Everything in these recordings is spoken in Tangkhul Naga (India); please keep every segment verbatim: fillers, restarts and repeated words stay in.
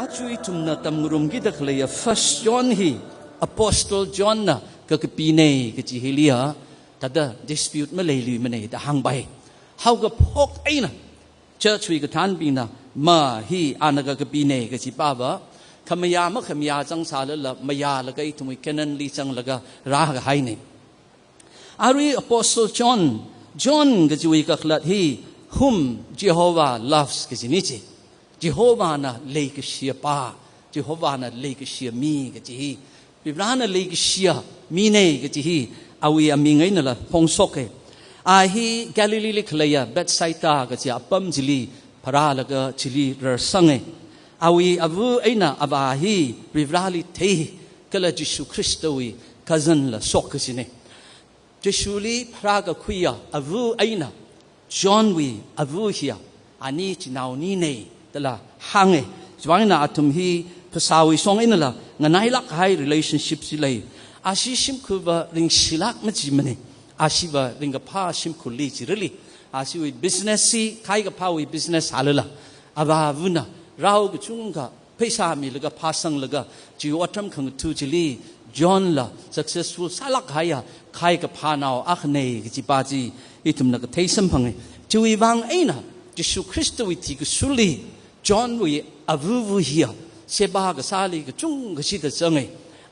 Aja ithumna tamngarumkida khaleiya First John hi Apostle John na kakapina kaji hiliya, thāda dispute maleiluimana da hāngpai. Haokaphok eina church wui kathānbingna, ma hi ana kakapina kaji pāva, khamayā makhamayā zangsālala mayālaga ithumwui canon li zanglaga rākahaina. Arui Apostle John, John kajiwui kakhalat hi, whom Jehovah loves kajina chi. Jehovahna leikashiya pā, Jehovahna leikashiya mi kaji hi, Varivarana leikashiya mina kaji hi awui aming einala phongshoka. A hi Galilee li khaleiya Bethsaida kaji apam chili pharālaga chili rarsanga. Awui ava eina avā hi Varivarali thei, kala Jishu Khristawui cousin la shok kajina. Jishuli pharākakhuiya ava eina John wui ava hiya ani chinaonina dala hānga. Chiwuivang eina athum hi phasāwui shong einala nganailāk kahai relationship chi lei. Ashi shimkhurva ringshilāk machimana. Ashiva ringkaphā shimkhurli chirali, ashiwui business chi, khai kaphāwui business sālala, avāvana rao kachungkha pheisā milaga phāsanglaga, chiwui otram khangatha chili John la successful sālāk kahaiya khai kaphānao akhana kaji pā chi ithumna kathei samphanga. Chiwuivang eina Jishu Khristawui thikashurli John wui avava hiya seba kasāli kachungkha shida zanga.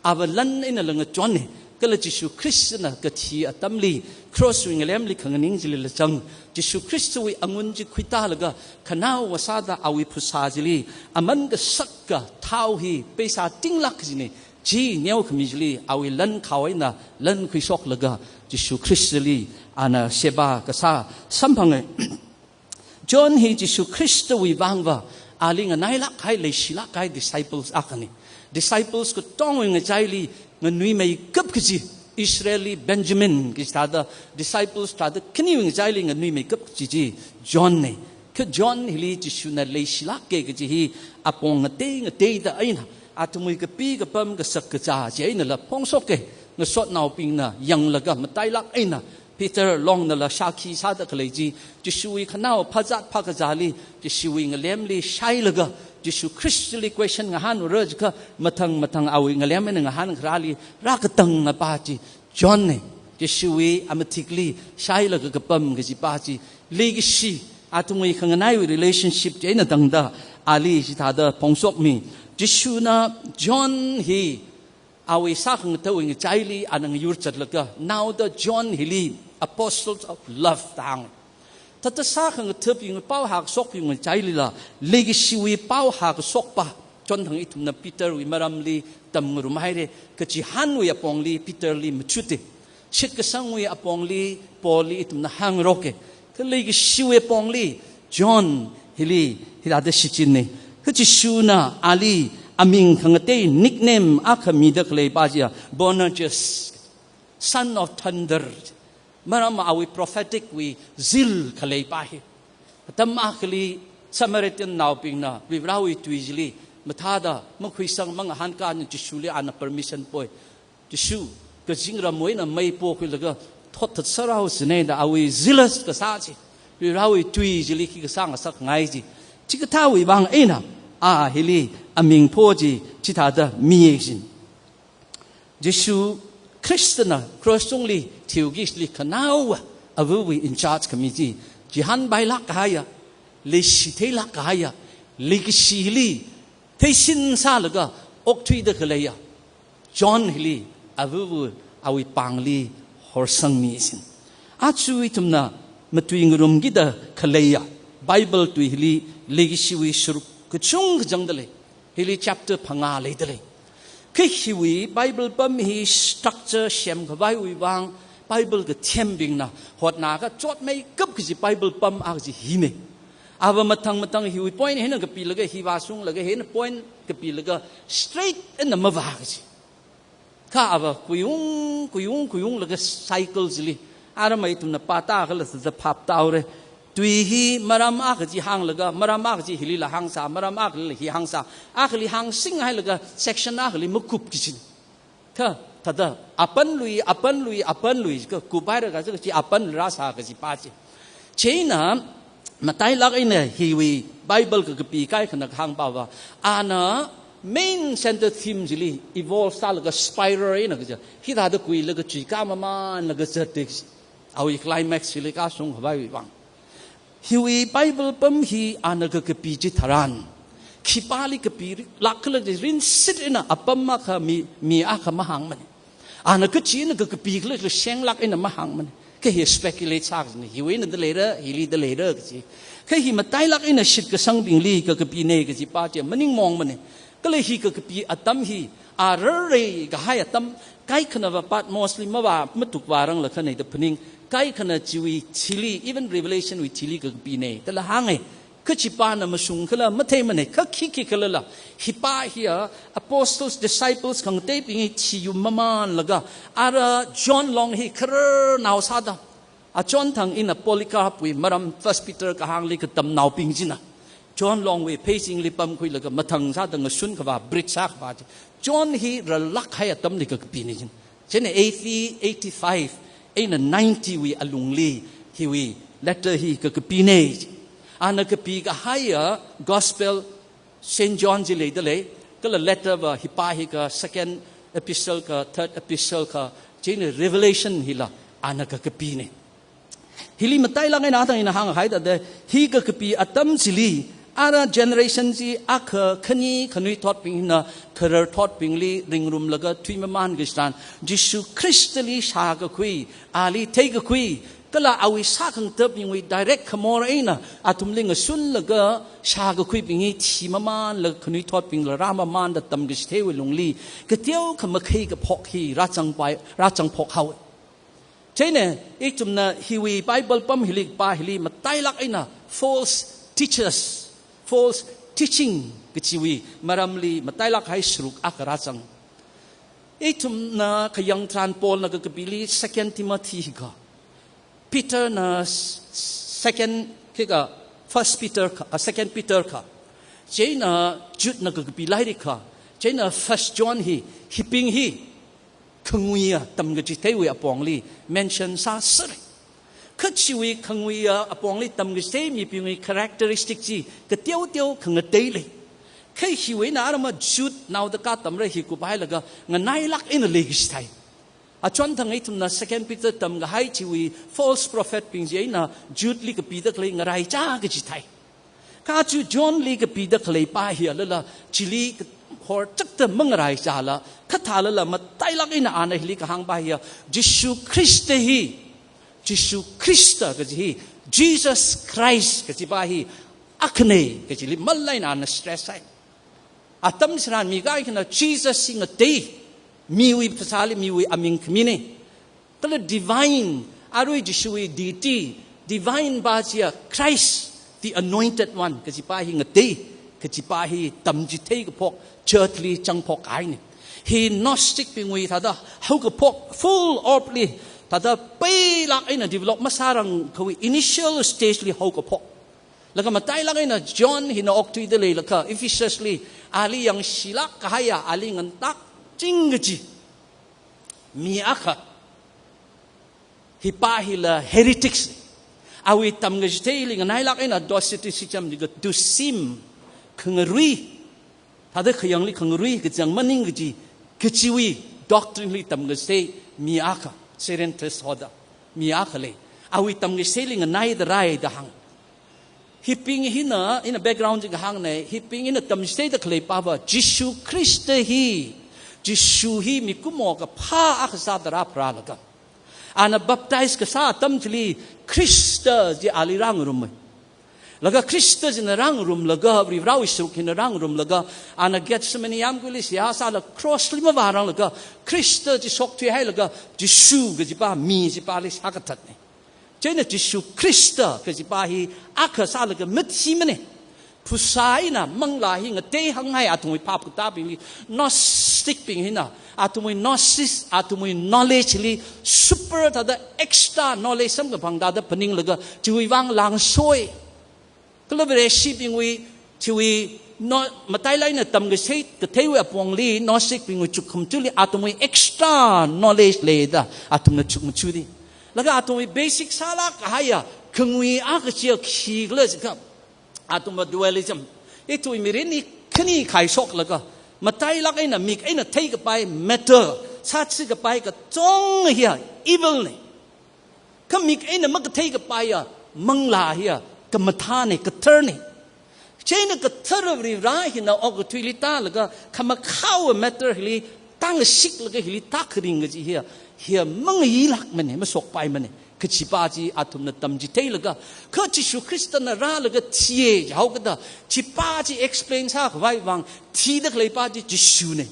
Ava lan einala ngachonna, kala Jishu Khristana kathi atamli cross wui ngalemli khanganing chilila zang. Jishu Khristawui angun chi khuitālaga khanaowa sāda awui phasā chili aman kasakka thao hi pheisā tinglāk kajina, chi neokhami chili awui lan khao eina lan khuishoklaga Jishu Khristali ana seba kasā samphanga. John hi Jishu Khristawui vangva ali nganailāk kahai, leishilāk kahai disciples akhana. Disciples katongwui ngachaili nganuimeikap kaji, Israelli Benjamin kaji thāda, disciples thāda khaniwui ngachaili nganuimeikap kaji chi Johnna. Kha John hili Jishuna leishilāka kaji hi apong ngatei ngateida eina, athumwui kapi kapam kasak kazā chi einala phongshoka. Ngasotnaobingna yanglaga matailāk eina Peter longnala shākhi sāda khalei chi, Jishuwui khanao phazat phakazāli, Jishuwui ngalemli shailaga, Jishu Khristali question ngahānra jiakha, mathang mathang awui ngalem eina ngahānkharāli rākatang apā chi Johnna. Jishuwui amathikli shailaga kapam kaji pā chi, leikashi, athumwui khanganaiwui relationship chi eina tangda ali chithāda phongshokmi. Jishuna John hi awui sākhangathaowui ngachaili ana ngayur zatlaga, naoda John hili apostles of love da hānga. Thāda sākhangathabing pao hākashokbing ngachailila, leikashiwui pao hākashokpā, chonthang ithumna Peterwui maramli tamngarumhaira, kachihānwui apongli Peterli machuta. Shitkasangwui apongli Paulli ithumna hāngroka. Kha leikashiwui apongli John hili hithāda shichinna. Kha Jishuna ali aming khangatei nickname akha mida khalei pā chiya Boanerges, son of thunder. Maram awui prophetic wui zeal khalei pā hi. Atam akhali Samaritan naobingna Varivarawui tui chili mathāda makhuisang mangahānkā eina Jishuli ana permission poi. Jishu, kazingramwui eina mei pokhuilaga thot thatsārao sine da awui zealous kasā chi, Varivarawui tui chili khi kasā ngasakngai chi. Chikathāwui vang eina a hili aming pho chi chithāda miya jin. Jishu Khristana cross tungli thiokishili khanaowa avawui in charge khami chi, chihānpailāk kahaiya, leishitheilāk kahaiya, leikashili theisin sālaga okthuida khaleiya John hili avawu awui pāngli horsangmi jin. Aja ithumna matuingarumkida khaleiya Bible tui hili leikashiwui sharuk kachungkha zangda lei. Hili chapter phangā leida lei. Kha hiwui Bible pam hi structure semkhavaiwui vang Bible kathembingna hotnakha chotmeikap kaji Bible pam akha chi hina. Ava mathang mathang hiwui point hina kapilaga, hi vāshunglaga hina point kapilaga straight eina mavā kaji. Kha ava kuyung, kuyung, kuyunglaga cycle chili, aramai ithumna pātākhala sāda phap tāhaora. Tui hi maram akha chi hānglaga, maram akha chi hilila hāngsā, maram akhalila hi hāngsā, akhali hāngsinghailaga section akhali makup kajin. Kha thāda apan lui, apan lui, apan lui, kha kuphaira kaja kachi apan rāsā kaji pā chi. Chieina Matailāk eina hiwui Bible kakapi kaikhana kahāng pava, ana main center theme chili evolve sālaga spiral eina kaja, hithāda kuilaga chuikā mamānlaga zatda kaji. Awui climax chili kashung khavaiwui vang. Hiwui Bible pam hi ana kakapi chitharan, khipāli kapilāk khala chi rinsit eina apam akha mi, mi akha mahāngmana. Ana kachi eina kakapi khala chi senglāk eina mahāngmana. Kha hi speculate sā kajina, hiwui eina da leira, hili da leira kaji. Kha hi matailāk eina shitkasangbingli kakapina kaji pa chi maningmongmana. Kala hi kakapi atam hi, a rarrei kahai atam, kaikhanava Patmosli mavā matukvāranglakha nei da phaning, kaikhana chiwui thili, even Revelation wui thili kakapina dala hānga. Kha chipana mashung khala matheimana, kha khikhi khalala, hipa hiya apostles, disciples khangateibing hi thiyum mamānlaga, ara John long hi khararnao sāda, a John thang ina Polycarp wui maram, First Peter kahāngli katamnaobing china John long wui pheichingli pamkhuilaga mathang sāda ngashun khavā, bridge sā khavā chi. John hi rālāk kahai atamli kakapina china. Chieina A D eighty-five eina ninety wui alungli hiwui letter hi kakapina. Ana kapi kahaiya Gospel Saint John chi leida lei, kala letter va hipa hi kha second epistle kha, third epistle kha, chieina Revelation hila ana kakapina. Hili matailāk eina athang ina hānghai thāda, hi kakapi atam chili, ara generation chi akha khani khanui thotbing hina kharar thotbingli ringrumlaga thuimamān kachitharan, Jishu Khristali shākakhui, ali theikakhui, kala awui sākhangathabingwui direct khamor eina athumli ngashunlaga shākakhuibing hi thimamānlaga khanui thotbingla rāmamānda tamkachitheiwui lungli, kateokha makhei kaphok hi rāzangpai, rāzangphok haowa. Chieina ithumna hiwui Bible pam hili pa hili matailāk eina false teachers, false teaching kachiwui maramli matailāk kahai sharuk akha rāzang. Ithumna khayang tharan Paulna kakapili Second Timothy hi kha, Peterna s-, s-, second, khikha First Peter kha, ah, Second Peter kha, chieina Judena kakapi lairik kha, chieina First John hi, hibing hi khanguiya tamkachitheiwui apongli mention sāsera. Kha chiwui khanguiya apongli tamkachithei mibingwui characteristic chi kateoteo khangatei lei. Kha hiwui eina arama Jude naoda katamra hi kuphailaga nganailāk eina leikachithei. A John thang ithumna Second Peter tamkahai chiwui false prophet bing chieina Judeli kapida khalei ngaraichā kachithei. Kha chu Johnli kapida khalei pa hi alala, chili horchakta mangaraichāla, kha thālala matailāk eina ana hili kahāng pa hiya, Jishu Khrista hi, Jishu Khrista kaji hi, Jesus Christ kaji pa hi akhana kajili malai eina ana stress sāi. Atam tharan mi kaikhana Jesus hi ngatei, miwui phasāli miwui aming khamina. Kala divine, arui Jishuwui deity, divine pa chiya Christ, the anointed one, kaji pa hi ngatei, kaji pa hi tamchithei kaphok, churchli zangphok kahaina. Hi Gnostic bingwui thāda haokaphok, full orb li, thāda peilāk eina develop masārangkhawui initial stageli haokaphok. Laga matailāk eina John hina okthuida leilakha, Ephesusli, ali yangshilāk kahaiya, ali ngantak ching kaji mi akha, hi pa hila heretics, awui tamkachitheili nganailāk eina Doceticism, chiga Thusim, khangarui, thāda khayangli khangarui kachang maning kaji, kachiwui doctrineli tamkachithei mi akha, Cerinthus hoda, mi akha lei. Awui tamkachitheili nganaida rāi da hāng. Hibing hina, ina background chi kahāngna, hibing hina tamchitheida khalei pava, Jishu Khrista hi, Jishu hi mikumo kaphā akha sāda rāpharālaga, ana baptize kasā atam chili Khrista chi ali rāngaruma. Laga Khrista china rāngarumlaga, Varivarāwui sharuk hina rāngarumlaga, ana Gethsemane yāmguili seihā sālaga crossli mavāranglaga, Khrista chi shokthuihailaga, Jishu kaji pa, mi chi pali sākathatna. Chieina Jishu Khrista kaji pa hi akha sālaga mathimana. Phasā eina manglā hi ngatei hānghai athumwui phap katābingli, Gnostic bing hina, athumwui gnosis, athumwui knowledge li, super thāda extra knowledge samkaphang thāda phaninglaga, chiwui vang langsoi. Kala Vareshibingwui, chiwui, no, matailāk eina tamkachithei, katheiwui apongli, Gnostic bingwui chukkhamathuli, athumwui extra knowledge leida, athumna chukmachudi. Laga athumwui basic sālāk kahaiya, Khangui akha chiya khikhala jiakha, athumva dualism. Ithumwui mirin hi khani khaishoklaga, matailak eina mik eina theikapai matter, sāchikapai katonga hiya evil na. Kha mik eina makatheikapaiya manglā hiya kamathāna, katharna. Chieina kathara Varivara hina okathuili tālaga, khamakhao matter hili tāngashiklaga hili tākharing kaji hiya, hiya mangayilākmana, mashokpaimana. Kachipa chi athumna tamchitheilaga, kha Jishu Khristana rālaga thiya jihaokada, chipa chi explain sākhavai vang thida khaleipa chi Jishuna.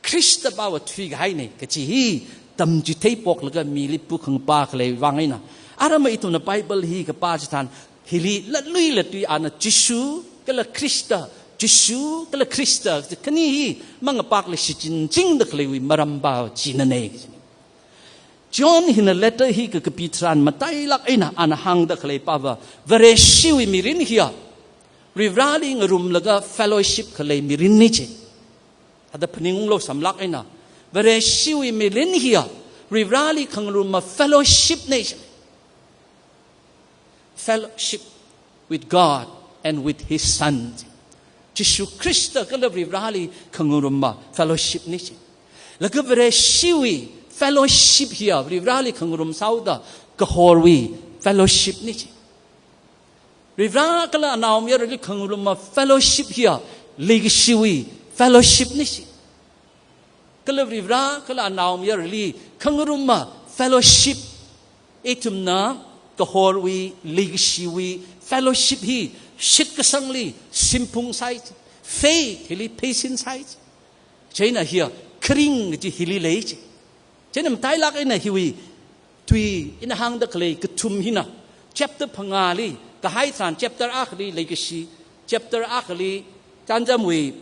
Khristapa va thuikahaina kaji hi tamchithei phoklaga mili pukhangpa khalei vang eina. Aram ithumna Bible hi kapā chitharan, hili latluilatui ana Jishu kala Khrista, Jishu kala Khrista khani hi mangapakla shichinchingda khaleiwui marampa chinana kaji. John hina letter hi kakapi tharan matailak eina ana hāngda khaleipa va, Vareshiwui mirin hiya Varivarali ngarumlaga fellowship khalei mirinna ji. Ada phaningunglo samlak eina, Vareshiwui mirin hiya Varivarali khangarumma fellowshipna ji. Fellowship with God and with His Son. Jishu Khrista kala Varivarali khangarumma fellowshipna ji. Laga Vareshiwui fellowship hiya Varivarali khangarum sāhaoda kahorwui fellowshipna ji. Varivara kala anaomayarali khangarumma fellowship hiya leikashiwui fellowshipna ji. Kala Varivara kala anaomayarali khangarumma fellowship, ithumna kahorwui, leikashiwui fellowship hi shitkasangli simphung sāi, faith hili pheisin sāi. Chieina hiya kharing kaji hili lei ji. Chieina matailak eina hiwui tui ina hāngda khalei kathum hina, chapter phangāli kahai tharan, chapter akhali leikashi, chapter akhali chānjamwui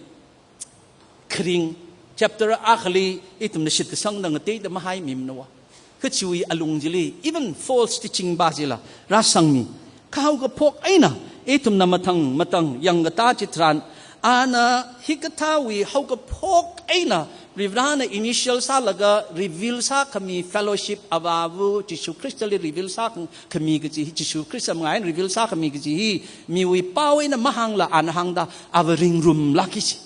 kharing, chapter akhali ithumna shitkasangda ngateida mahaimimanawa. Kha chiwui alung chili, even false teaching pa chila rāsangmi. Kha haokaphok eina, ithumna mathang mathang yangkatā chitharan, ana hikathāwui haokaphok eina, Varivarana initial sālaga reveal sākhami fellowship, Avāva Jishu Khristali reveal sākhami kaji hi, Jishu Khrista mangā eina reveal sākhami kaji hi, miwui pao eina mahāngla ana hāngda, ava ringrumlāki ji.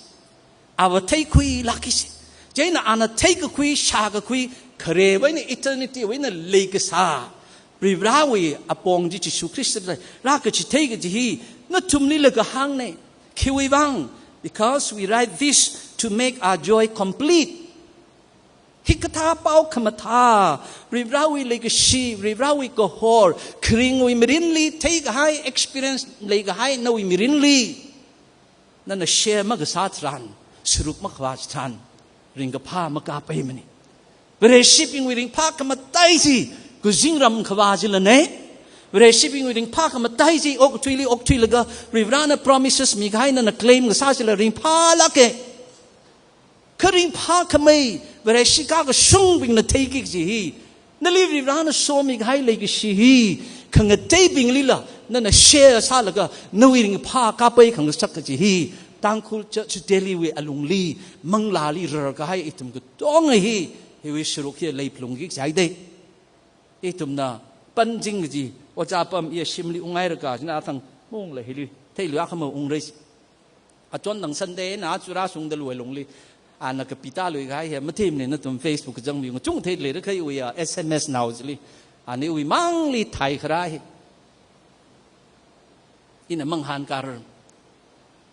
Ava theikhuilāki ji. Chieina ana theikakhui, shākakhui, kharewui eina, eternity wui eina leikasā Varivarawui apong chi Jishu Khrista rākachithei kaji hi nathumlila kahāngna. Khiwui vang? Because we write this to make our joy complete. Hikathā pao khamathā, Varivarawui leikashi, Varivarawui kahor, kharingwui mirinli theikahai, experience leikahai nawui mirinli nana share makasā tharan, sharuk makhavā chitharan, ringkaphā makapaimana. Vareshibingwui ringphā khamatai chi, kazingram khavā chilana. Vareshibingwui ringphā khamatai chi, okathuili okthuilaga, Varivarana promises mikahai nana claim kasā chila ringphālāka. Kha ringphākhamei, Vareshi kakashungbingna theiki kaji hi, nali Varivarana somikahai leikashi hi, khangateibinglila nana share sālaga, nawui ringphā kapai khangasak kaji hi, Tangkhul Church Delhi wui alungli, manglāli rarkahai ithum katonga hi, hiwui sharuk hi leiphalungki kaji haida. Ithumna panjing kaji, Ojā Pam iya shimli unghailaga, china athang mungla hili, theilu akha maungra. Achon dang Sunday na churā shungda lui lungli, ana kapita lui kahai hi mathemna, nathum Facebook kazang mi ngachung thei leira kha iwui ya S M S nao chili, ana iwui mangli thai kharā hi. Ina manghānkāra.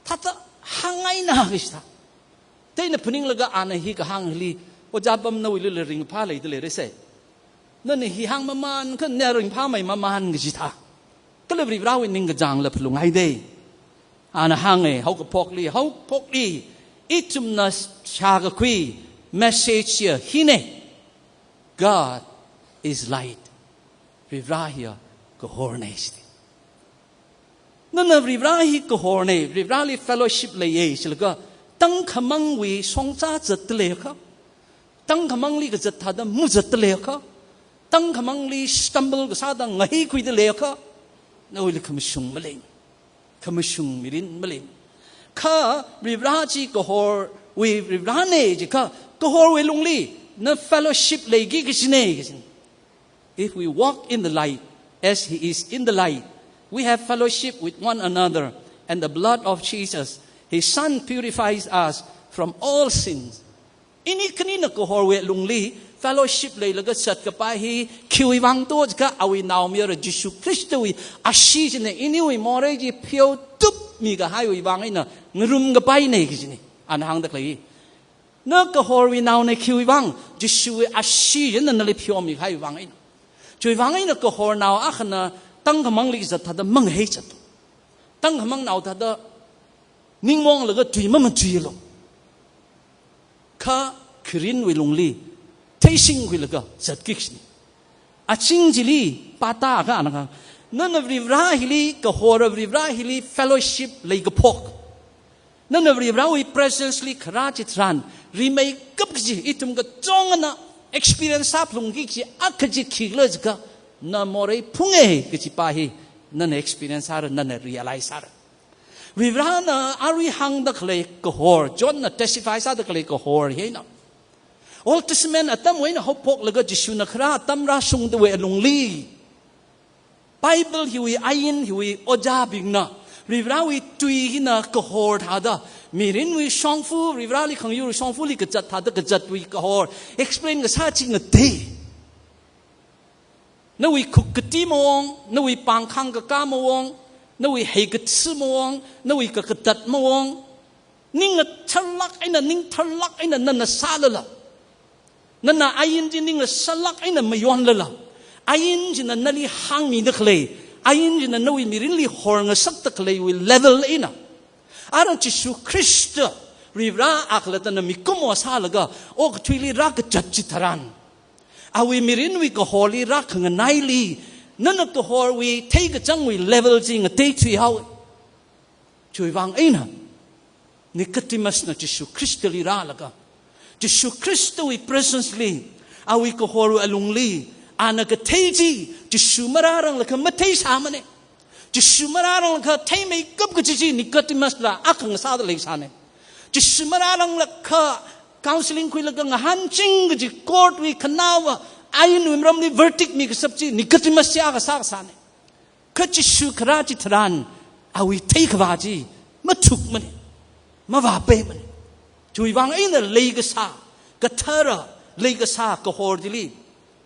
Thāda hāngngaina kaji thā. Chieina phaninglaga ana hi kahāng hili, Ojā Pam nawuilila ringphā leida leira se. Nana hi hāngmaman kha na ringphāmei maman kaji thā. Kala Varivarawui ningkachāngla phalunghaida. Ana hānga, haokaphokli, haophokli, ithumna shākakhui message hiya hina. God is light. Varivara hiya kahorna ji. Nana Varivara hi kahorna, Varivarali fellowship leiya jilaga, tangkhamangwui shongza zatda leiakha, tangkhamangli kazat thāda muzatda leiakha, tangkhamangli stumble kasāda ngaheikhuida leiakha, nawuili khamashung malei, khamashung mirin malei. Kha Varivara chi kahorwui Varivarana jiakha, kahorwui lungli na fellowship leiki kajina, kajina. If we walk in the light as he is in the light, we have fellowship with one another, and the blood of Jesus, his Son, purifies us from all sins. Ini khanina kahorwui lungli fellowship leilaga zatkapai hi khiwui vang to jiakha awui naomayara Jishu Khristawui ashee china iniwui morei chi pheotup mikahaiwui vang eina ngarumkapaina kajina. Ana hāngda khalei, na kahorwui naona khiwui vang, Jishuwui ashee china nali pheomikahaiwui vang eina. Chiwui vang eina kahornao akhana tangkhamangli zat thāda mangahei zat. Tangkhamangnao thāda ningmonglaga tui mamatuilu. Kha khirinwui lungli theishingkhuilaga zatki kajina. Aching chili pātākha ana hānga, nana Varivara hili, kahora Varivara hili fellowship leikaphok, nana Varivarawui presence li kharā chitharan, rimeikap kaji ithum kachungana experience sāphalungki kaji akha chi khikhala jiakha, na morei phunga kajipa hi nana experience sāra, nana realize sāra. Varivarana arui hāngda khalei kahor, Johnna testify sāda khalei kahor hi eina, Old Testament atamwui eina haophoklaga Jishuna kharā atam rāshungdawui lungli, Bible hiwui ain hiwui ojābingna, Varivarawui tui hina kahor thāda, mirinwui shongfa, Varivarali khangayur shongfali kazat thāda kazatwui kahor explain kasā chi ngatei. Nawui khuk kati mawong, nawui pāngkhāng kakā mawong, nawui heikatsi mawong, nawui kakatat mawong, ning ngatharlāk eina, ning tharlāk eina nana sālala, nana ain chi ning ngasālāk eina mayonlala, ain china nali hāngmida khalei, ain china nawui mirinli horngasakda khaleiwui level eina, ara Jishu Khrista, Varivara akhalattana mikumo sālaga okathuili rākazat chitharan, awui mirinwui kahorli rākhanganaili, nana kahorwui theikachangwui level chi ngateithuihaowa. Chiwui vang eina Nicodemusna Jishu Khristali rālaga, Jishu Khristawui presence li, awui kahorwui lungli, ana kathei chi Jishu marāranglakha matheisāmana. Jishu marāranglakha theimeikap kaji chi Nicodemusla akha ngasāda leisāna. Jishu marāranglakha counseling khuilaga ngahānching kaji court wui khanaowa ainwui maramli verdict mikashap chi Nicodemus chi akha sā kasāna. Kha Jishu kharā chitharan, awui theikhavā chi mathukmana, mavāpaimana. Chiwui vang eina leikasā, kathara leikasā kahor chili,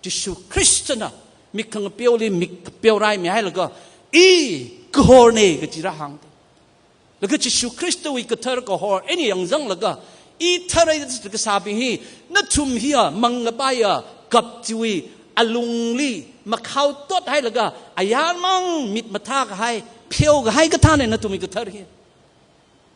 Jishu Khristana mik khangapeoli mik kapeo raimihailaga, i kahorna kaji rāhāng. Laga Jishu Khristawui kathar kahor eina yangzanglaga, i tharai kasābing hi, nathum hiya mangkapaiya kap chiwui alungli makhao tothailaga, ayarmang mit mathākahai, pheokahai kathāna nathumwui kathar hi.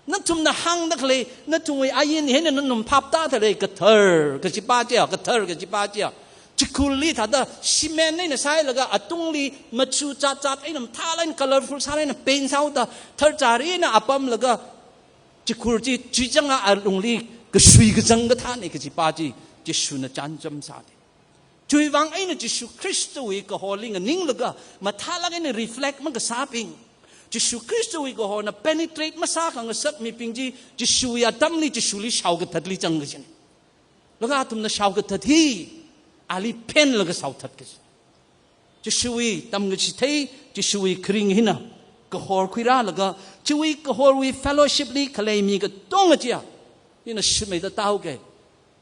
Nathumna hāngda khalei, nathumwui ain hina nathum phaptāda khalei kathar kajipa chiya, kathar kajipa chiya, chikhurli thāda cement eina sāhailaga, atungli machu chatzat eina mathālāk eina colorful sālāk eina paint sāhaoda, tharchari eina apamlaga, chikhur chi chuichanga alungli kashui kachang kathāna kajipa chi Jishuna chānjam sāda. Chiwui vang eina Jishu Khristawui kahorli nganinglaga, mathālāk eina reflect makasābing, Jishu Khristawui kahorna penetrate masākhangasak mibing chi, Jishuwui atamli Jishuli shaokathatli zang kajina. Laga athumna shaokathat hi, ali phenlaga shaothat kaji. Jishuwui tamkachithei, Jishuwui kharing hina kahor khuirālaga, chiwui kahorwui fellowship li khalei mi katonga chiya, ina shimmeida tāhaoki,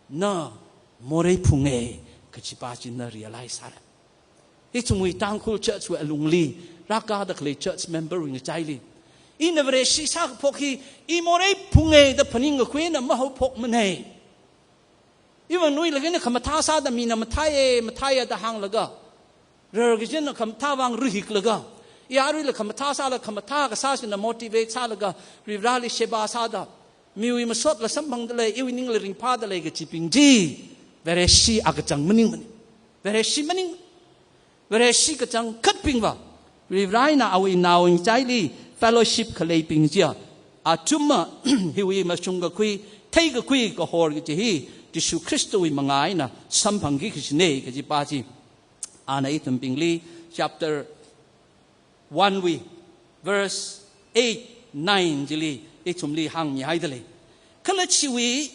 na morei phunga kajipa chi na realize sāra. Ithumwui Tangkhul church wui alungli, rākāda khalei church member wui ngachaili, ina Vareshi sākaphok hi, i morei phunga da phaningkakhui eina mahaophokmana. Iwui nuilakha ina khamathā sāda mina mathāya, mathāya da hānglaga, rarkachina khamathā vang rahiklaga, i aruila khamathā sāla, khamathā kasā china motivate sālaga, Varivarali sheba sāda, miwui masotla samphangda lei, iwui ningla ringphāda lei kajibing chi, Vareshi akachang maningmana. Vareshi maning. Vareshi kachangkhatbingva, Varena awui nao ngachaili fellowship khaleibing chiya, athumna hiwui mashungkakhui, theikakhui kahor kaji hi, Jishu Khristawui mangā eina samphangki kajina kajipa chi, ana ithumbingli chapter one wui verse eight, nine chili ithumli hāngmihaida lei. Kala chiwui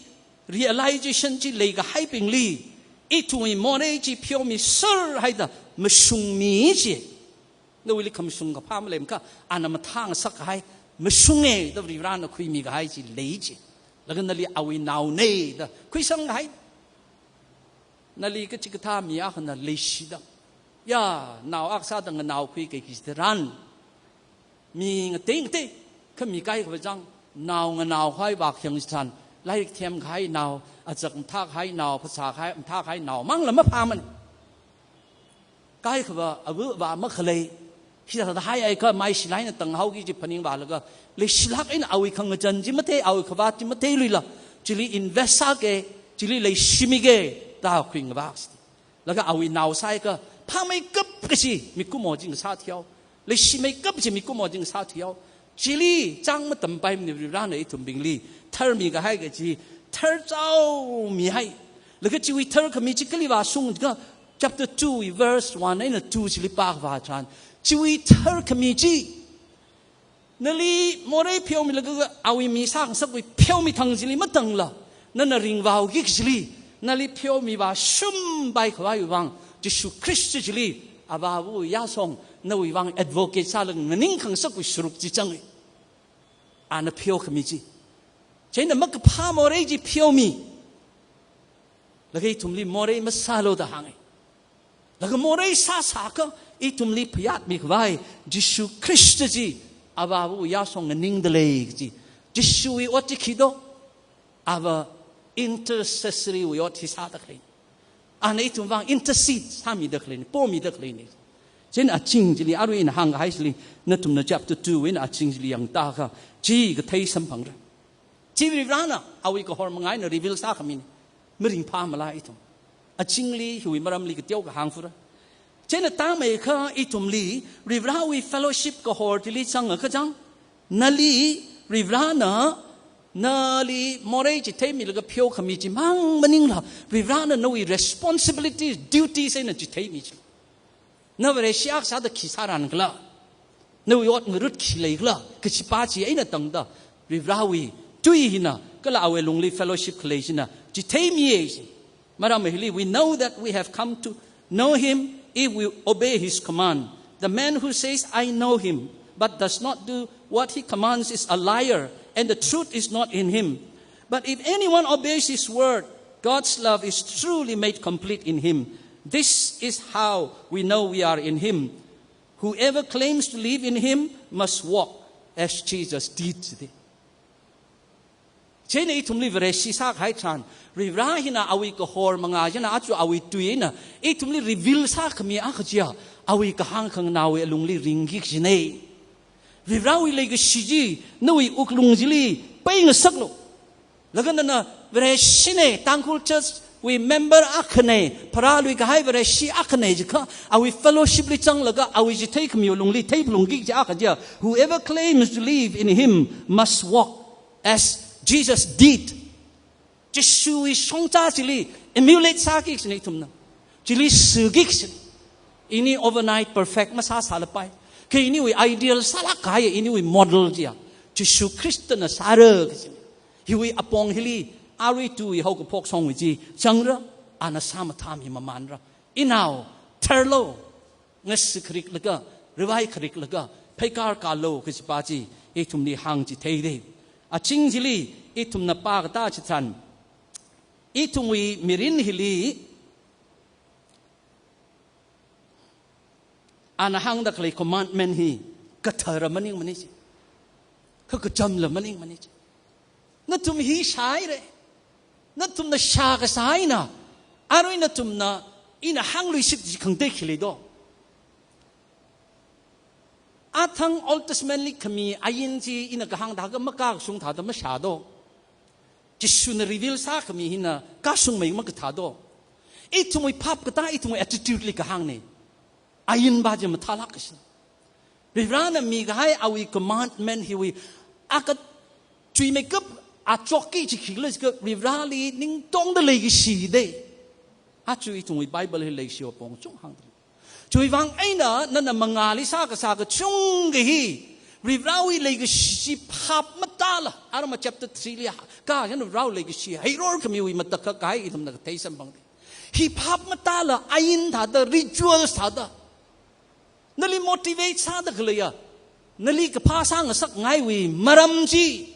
realization chi leikahaibingli, ithumwui morei chi pheomiserhaida mashungmi chi. Nawuili khamashung kaphā maleimaka, ana mathāngasak kahai mashunge da Varivarana khuimi kahai chi lei chi. Laga nali awui naone da khuisang kahai. Nali kachikathā mi akhana leishida, ya, nao akha sāda nganaokhui kaikhi tharan, mi ngatei ngateikha mi kaikhava chang, nao nganaokhui vākhayang chitharan, lairik themkahai nao, azak mathākahai nao, phasā kahai, mathākahai nao mangla maphāmana. Kaikhava ava avā makhalei, hithāda haiakha maishilāk eina tanghaoki kaji phaningvālaga, leishilāk eina awui khangazan chi mathei, awui khavāt chi matheiluila, chili invest sāke, chili leishimike da khuingavā. Laga awui nao sāakha, phāmeikap kachi mikumo chi ngasāthuihao, leishimeikap kachi mikumo chi ngasāthuihao. Chili chang matampai mani Varivarana ithumbingli tharmi kahai kaji, tharchaomihai. Laga chiwui tharkhami chi kali vāshung jiakha, chapter two verse one eina two chili pākhavā tharan, chiwui tharkhami chi, nali morei pheomilaga awui mi sāngasakwui pheomi thang chili matangla, nana ringvāki kachili, nali pheomi vāshungpai khavaiwui vang, Jishu Khrista chili, Avāva yāshong, nawui vang advocate sālaga nganing khangasakwui sharuk chi change. Ana pheokhami chi. Chieina makaphā morei chi pheomi. Laga ithumli morei masālu da hānge. Laga morei sāsāakha ithumli phayātmi khavai, Jishu Khrista chi, Avāva yāshong nganingda lei kaji. Jishuwui ot chi khi do, ava intercessory wui ot hi sāda khalei. Ana ithum vang intercede sāmida khaleina, pomida khaleina. Chieina aching chili, arui ina hāngkahai chili, nathumna chapter two wui eina aching chili yangtāakha, chi kathei samphangra. Chi Varivarana awui kahor manga eina reveal sākhamina. Maringphāmala ithum. Achingli hiwui maramli kateo kahāng fura. Chieina tāmeikha ithumli, Varivarawui fellowship kahor chili changakha chang, nali Varivarana, nali morei chitheimilaga pheokhami chimang maningla, Varivarana nawui responsibility, duty eina chitheimi chi. Na Vareshi akha sāda khi sāran khala, nawui ot ngarut khi lei khala, kachipa chi eina tangda, Varivarawui tui hina, kala awui lungli fellowship khalei china chitheimiya chi. Maram hili, we know that we have come to know him if we obey his command. The man who says, "I know him," but does not do what he commands is a liar, and the truth is not in him. But if anyone obeys his word, God's love is truly made complete in him. This is how we know we are in him. Whoever claims to live in him must walk as Jesus did. Chieina ithumli Vareshi sākahai tharan, Varivara hina awui kahor manga china aja awui tui eina ithumli reveal sākhami akha chiya, awui kahāng khanganaowui alungli ringki kajina. Varivarawui leikashi chi nawui wuklung chili peingasaklu. Laga nana Vareshina, Tangkhul Church wui member akhana, pharāluikahai Vareshi akhana jiakha, awui fellowship li changlaga awui chitheikhamiwui lungli theiphalungki kaji akha chiya, whoever claims to live in him must walk as Jesus did. Jishuwui shongza chili emulate sāki kajina ithumna. Chili sāki kajina. Ini overnight perfect masāsālapai. Kha iniwui ideal sālāk kahai, iniwui model chiya Jishu Khristana sāra kajina. Hiwui apong hili, arui tui haokaphok shongwui chi changra, ana sāmathāmi mamānra. Inao, tharlu, ngasi khariklaga, rivai khariklaga, pheikar kalu kajipa chi ithumli hāngchitheida. Aching chili ithumna pākatā chitharan, ithumwui mirin hili ana hāngda khalei commandment hi kathara maningmana chi. Kha kachamla maningmana chi. Nathum hi shāhaira. Nathumna shā kasā eina, arui nathumna ina hāngluishit chi khangatei khi lei do. Athang Old Testament li khami ain chi ina kahāng thākha makashung thāda mashā do. Jishuna reveal sākhami hina kashungmei makathā do. Ithumwui phap katā, ithumwui attitude li kahāngna. Ainpa chi mathālāk kashi. Varivarana mikahai awui commandment hiwui akha chuimeikap achokki chi khikhala jiakha Varivarali ningtongda leikashi da. Aja ithumwui Bible hi leishiwui apong chung hāngda. Chiwui vang eina nana mangāli sā kasā kachungkha hi Varivarawui leikashi chi phap matāla, arama chapter three li ha, kha hina Varivarawui leikashi heiror khamiwui matakhak kahai ithumna kathei samphangda. Hi phap matāla, ain thāda, ritual thāda, Nali motivate sāda khaleiya, nali kaphā sāngasakngaiwui maram chi,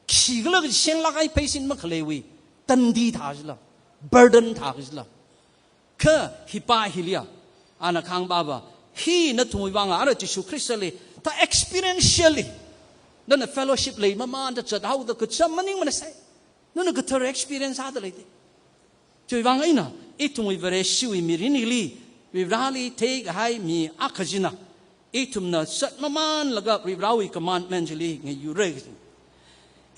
khikhala kaji shenlāk eina pheisin makhaleiwui tandi thā chila, burden thā chila. Kha hi pā hiliya, ana kahāng pāva, hi nathumwui vānga, ara Jishu Khristali, ta experientially, nana fellowship leimamanda zathaoda kacham maningmana sai. Nana kathar experience sāda leida. Chiwui vāng eina, ithumwui Vareshiwui mirinli, Varivarali theikahai mi akha china, ithumna zatmamānlaga Varivarawui commandment chili ngayurei.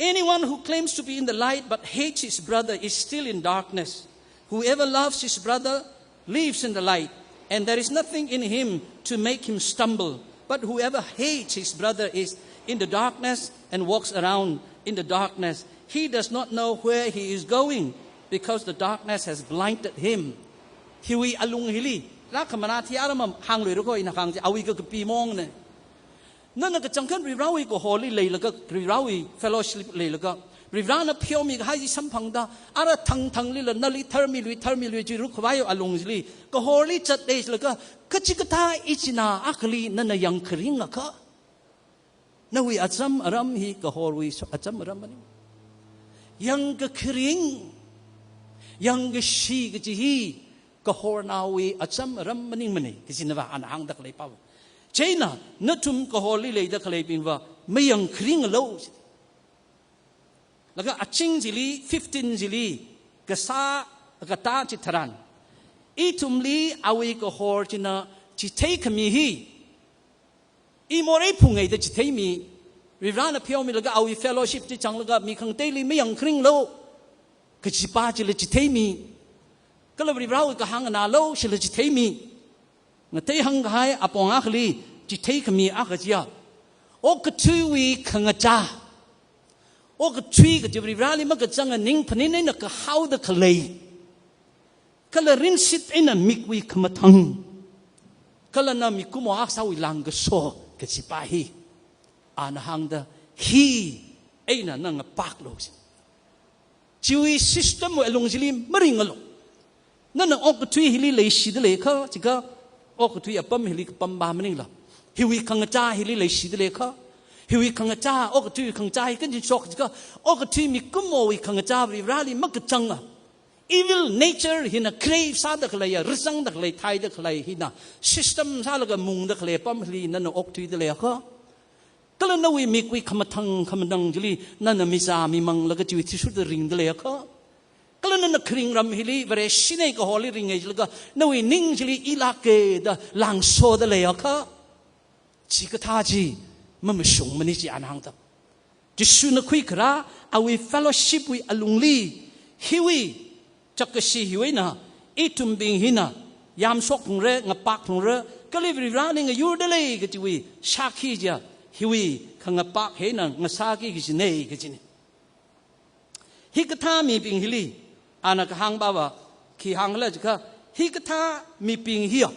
Anyone who claims to be in the light but hates his brother is still in darkness. Whoever loves his brother lives in the light, and there is nothing in him to make him stumble. But whoever hates his brother is in the darkness and walks around in the darkness. He does not know where he is going because the darkness has blinded him. Hiwui alung hili, rākhamana thi aram hānglui rako ina kahāng chi, awui kakapi mongna. Nana kachangkhat Varivarawui kahorli leilaga, Varivarawui fellowship leilaga, Varivarana pheomikahai chi samphangda, ara thangthanglila nali tharmilui, tharmilui chi ruk khavai alung chili, kahorli zatlei chilaga, kachikathā ichinā akhali nana yangkharing akha, nawui acham aram hi kahorwui so-, acham aram maning. Yangkakharing, yangkashi kaji hi kahornaowui acham aram maningmana, kajina va ana hāngda khalei pāva. Chieina, nathum kahorli leida khaleibingva, mayangkharinglu. Laga aching chili, fifteen chili, kasā katā chitharan, ithumli awui kahor china chitheikhami hi, i morei phungaida chitheimi, Varivarana pheomilaga awui fellowship chi zanglaga mi khangateili mayangkharinglu kaji pā chila chitheimi, kala Varivarawui kahāng nganālu shila chitheimi, ngatei hāngkahai apong akhali chitheikhami akha chiya, okathuiwui khangachā. Okathui kaji Varivarali makachanga ning phaning eina kahaoda khalei, kala rinshit eina mikwui khamathang, kala na mikumo akha sāwui lāngkaso kaji pā hi, ana hāngda hi eina na ngapaklu. Chiwui system wui alung chili maringlu. Nana okathui hili leishida leiakha, chikha okathui apam hili kapam pā maningla. Hiwui khangachā hili leishida leiakha, hiwui khangachā, okathui khangachā hi kanchinshok chikha, okathui mikumowui khangachā Varivarali makachanga, evil nature hina crave sāda khaleiya, rizangda khalei, thaida khalei hina system sālaga mungda khalei apam hili nana okthuida leiakha, kala nawui mikwui khamathang khamanang chili nana mizā mimanglaga chiwui athishurda ringda leiakha, kala nana kharing ram hili Vareshina kahorli ringa jilaga nawui ning chili i lāka da lāngsoda leiakha, chikathā chi mamashungmana chi ana hāngda. Jishuna khuikharā awui fellowship wui alungli, hiwui chakkashi hiwui eina, ithumbing hina yamshok phungra, ngapak phungra, kala Varivarali ngayurda lei kajiwui shākhi chiya, hiwui khangapak hi eina ngasāki kajina kajina. Hikathā mibing hili, ana kahāng pāva, khi hāngkhala chikha, hikathā mibing hiya,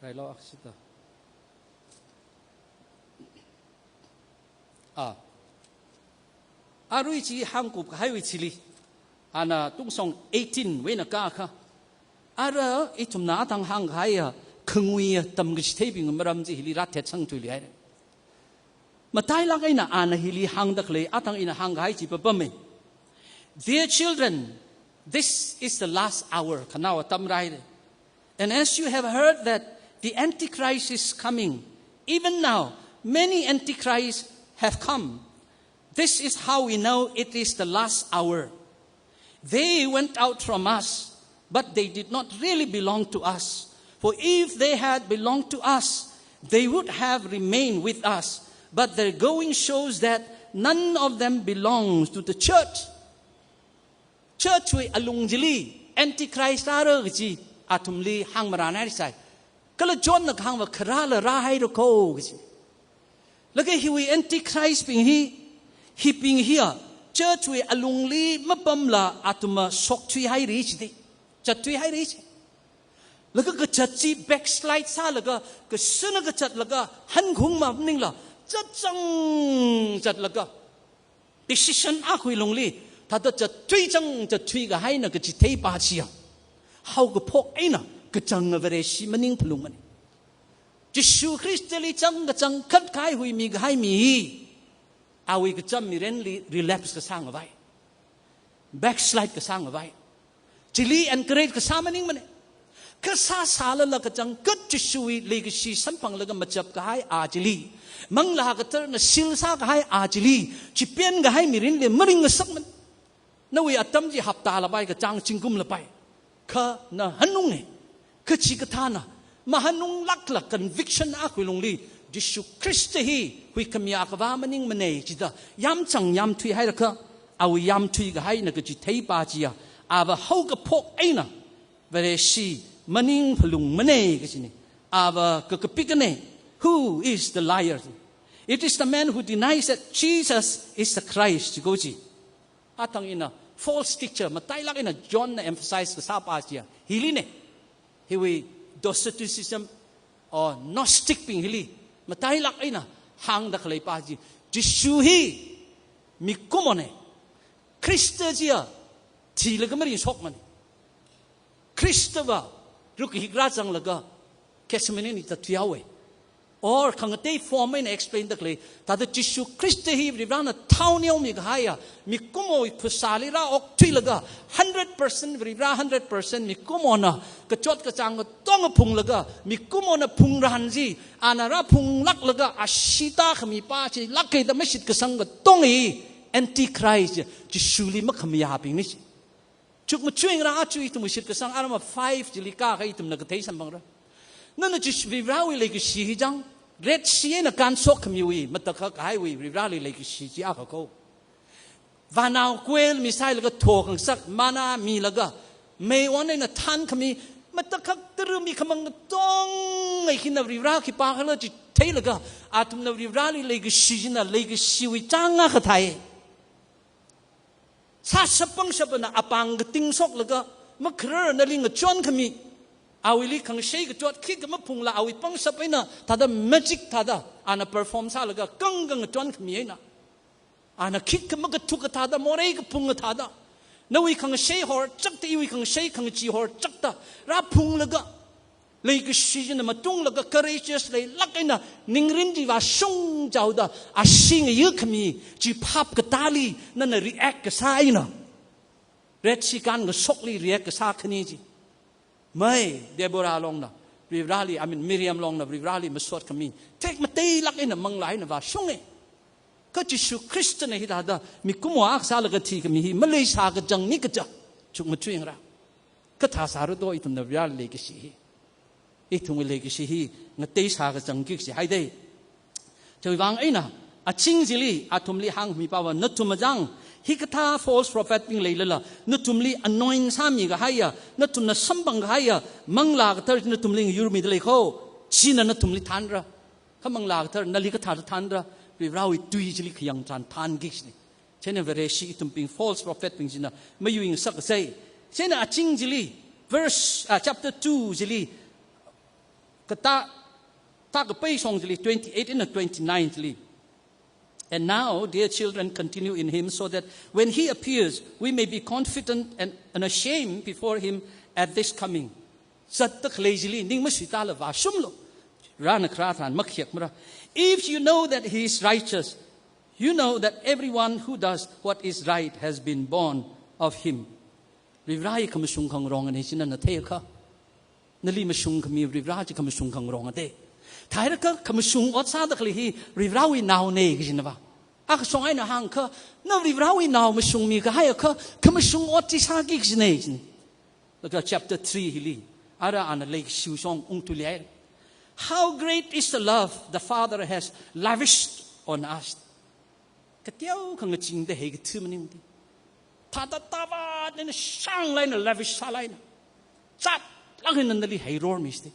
Railo aksita. A. Arui chi hāngkup kahaiwui chili, ana Tungsong eighteen wui eina kakha, ara ithumna atang hāngkahaiya khanguiya tamkachitheibing maram chi hili rāthetsang thuiluihaira. Matailāk eina ana hili hāngda khalei, atang ina hāngkahai chi papama. Dear children, this is the last hour. Khanao atam rāhaira. And as you have heard that the Antichrist is coming, even now many antichrists have come. This is how we know it is the last hour. They went out from us, but they did not really belong to us. For if they had belonged to us, they would have remained with us. But their going shows that none of them belongs to the church. Church wui alung chili Antichrist rāra kaji athumli hāngmarānhaisai. Kala Johnna kahāngva kharāla rāhaira ko kaji. Laga hiwui Antichrist bing hi, hibing hiya church wui alungli mapamla athumva shokthuihaira chida, zatthuihaira chi. Laga kazat chi backslide sālaga, kasāna kazatlaga, hankhung maningla, zatchang zatlaga, decision akhui lungli, thāda zatthui chang zatthui kahaina kachithei pa chiya, haokaphok eina kachanga Vareshi maning phalungmana. Jishu Khristali chang kachangkhat kahai huimi kahai mi hi, awui kacham mirinli relapse kasā ngavai, backslide kasā ngavai, chili encourage kasā maningmana. Kasā sālala kachangkhat Jishuwui leikashi samphanglaga machap kahai a chili, Manglā Katharana seal sākahai a chili, chipeng kahai mirinli maringngasakmana. Nawui atam chi hapta lapai, kachāng zingkum lapai. Kha na hanunga. Kachikathāna mahanunglākla conviction akhui lungli, Jishu Khrista hi huikhami akhavā maningmana chida yamchang yamthui hairakha, awui yamthui kahaina kachithei pa chiya, ava haokaphok eina Vareshi maning phalungmana kachina. Ava kakapikana, "Who is the liar?" It is the man who denies that Jesus is the Christ, chi ko chi. Athang eina false teacher, matailāk eina Johnna emphasize kasā pa chiya hilina. Hiwui Doceticism or Gnostic bing hili matailāk eina hāngda khalei pa chi, Jishu hi mikumona. Khrista chiya thilaga maringshokmana. Khristava ruk hik rāzanglaga Gethsemane li zatthuihaowa. Or khangatei form eina explain da khalei, thāda Jishu Khrista hi Varivarana thao neomi kahaiya, mikumowui phasāli rāokthuilaga, hundred percent Varivara, hundred percent mikumona kachot kachāng katonga phunglaga, mikumona phungran chi ana rāphunglāklaga, ashee tākhami pa chilāka da mashitkasang katonga hi Antichrist, Jishuli makhamayābingna chi. Chukmajāwui eina aja ithum shitkasang arama five chili kākha ithumna kathei samphangra. Nana Jish-, Varivarawui leikashi hi chang, Red Sea eina kānshok khamiwui matakhak kahaiwui Varivarawui leikashi chi akha ko. Vānao quail misailaga thokhangasak, manna milaga, mei on eina thānkhami, matakhak tara mikhamang katonga hi khina Varivara khipākhala chi theilaga, athumna Varivarawui leikashi china leikashiwui chang akha thai. Sāshap pangshapna apāng kating shoklaga, makharar nali ngachon khami, awuili khangashei kachot khikha maphungla awui pangshap eina thāda magic thāda ana perform sālaga kangkang ngachon khami eina, ana khikha makathuk kathāda, morei kaphung kathāda, nawui khangashei horchakta, iwui khangashei khangachee horchakta rāphunglaga, leikashi china matunglaga courageous leilāk eina ningrin chi vāshung chaoda, ashee ngayā khami chi phap katāli nana react kasā eina, Red Sea kānkashokli react kasā khani chi. Mei Deborah longna Varivarali, I mean, Miriam longna Varivarali masot khami thek matailāk eina manglā eina vāshunga. Kha Jishu Khristana hithāda mikumo akha sālaga thikhami hi maleisā kachangna kaja, chukmajāwui eina. Kathā sāra do ithumna Varivarali leikashi hi. Ithumwui leikashi hi ngateisā kachangki kaji haida. Chiwui vang eina, aching chili athumli hāngmi pava, nathum achang hikathā false prophet bing leilala, nathumli anoint sāmi kahaiya, nathumna samphang kahaiya Manglā Kathara nathumli ngayurmida lei ko, china nathumli thānra. Kha Manglā Kathara nali kathāda thānra, Varivarawui tui chili khayang tharan thānki kajina. Chieina Vareshi ithumbing false prophet bing china mayuingasak kasai. Chieina aching chili, verse, ah, chapter two chili, katā, tā kapai shong chili, twenty-eight eina twenty-nine chili. And now, dear children, continue in him, so that when he appears, we may be confident and unashamed before him at this coming. Zatda khalei chili ning masuitāla vāshunglu. Rana kharā tharan makhiakmara. If you know that he is righteous, you know that everyone who does what is right has been born of him. Varivarawui khamashung khangarong hi china na theikha. Nali mashung khami Varivara chi khamashung khangarong ate. Theirakha khamashung ot sāda khalei hi Varivarawui naona kajina va. Akha shong eina hāngkha, na Varivarawui nao mashungmi kahaiakha, khamashung ot chi sāki kajina. Look at chapter three hili. Ara ana leikashi shong ungthuilei. How great is the love the Father has lavished on us. Kateokha ngachingda heikathu maningmana. Thāda tāvāt eina shānglāk eina lavish sālāk eina, zatlāk eina nali heirormi sāda,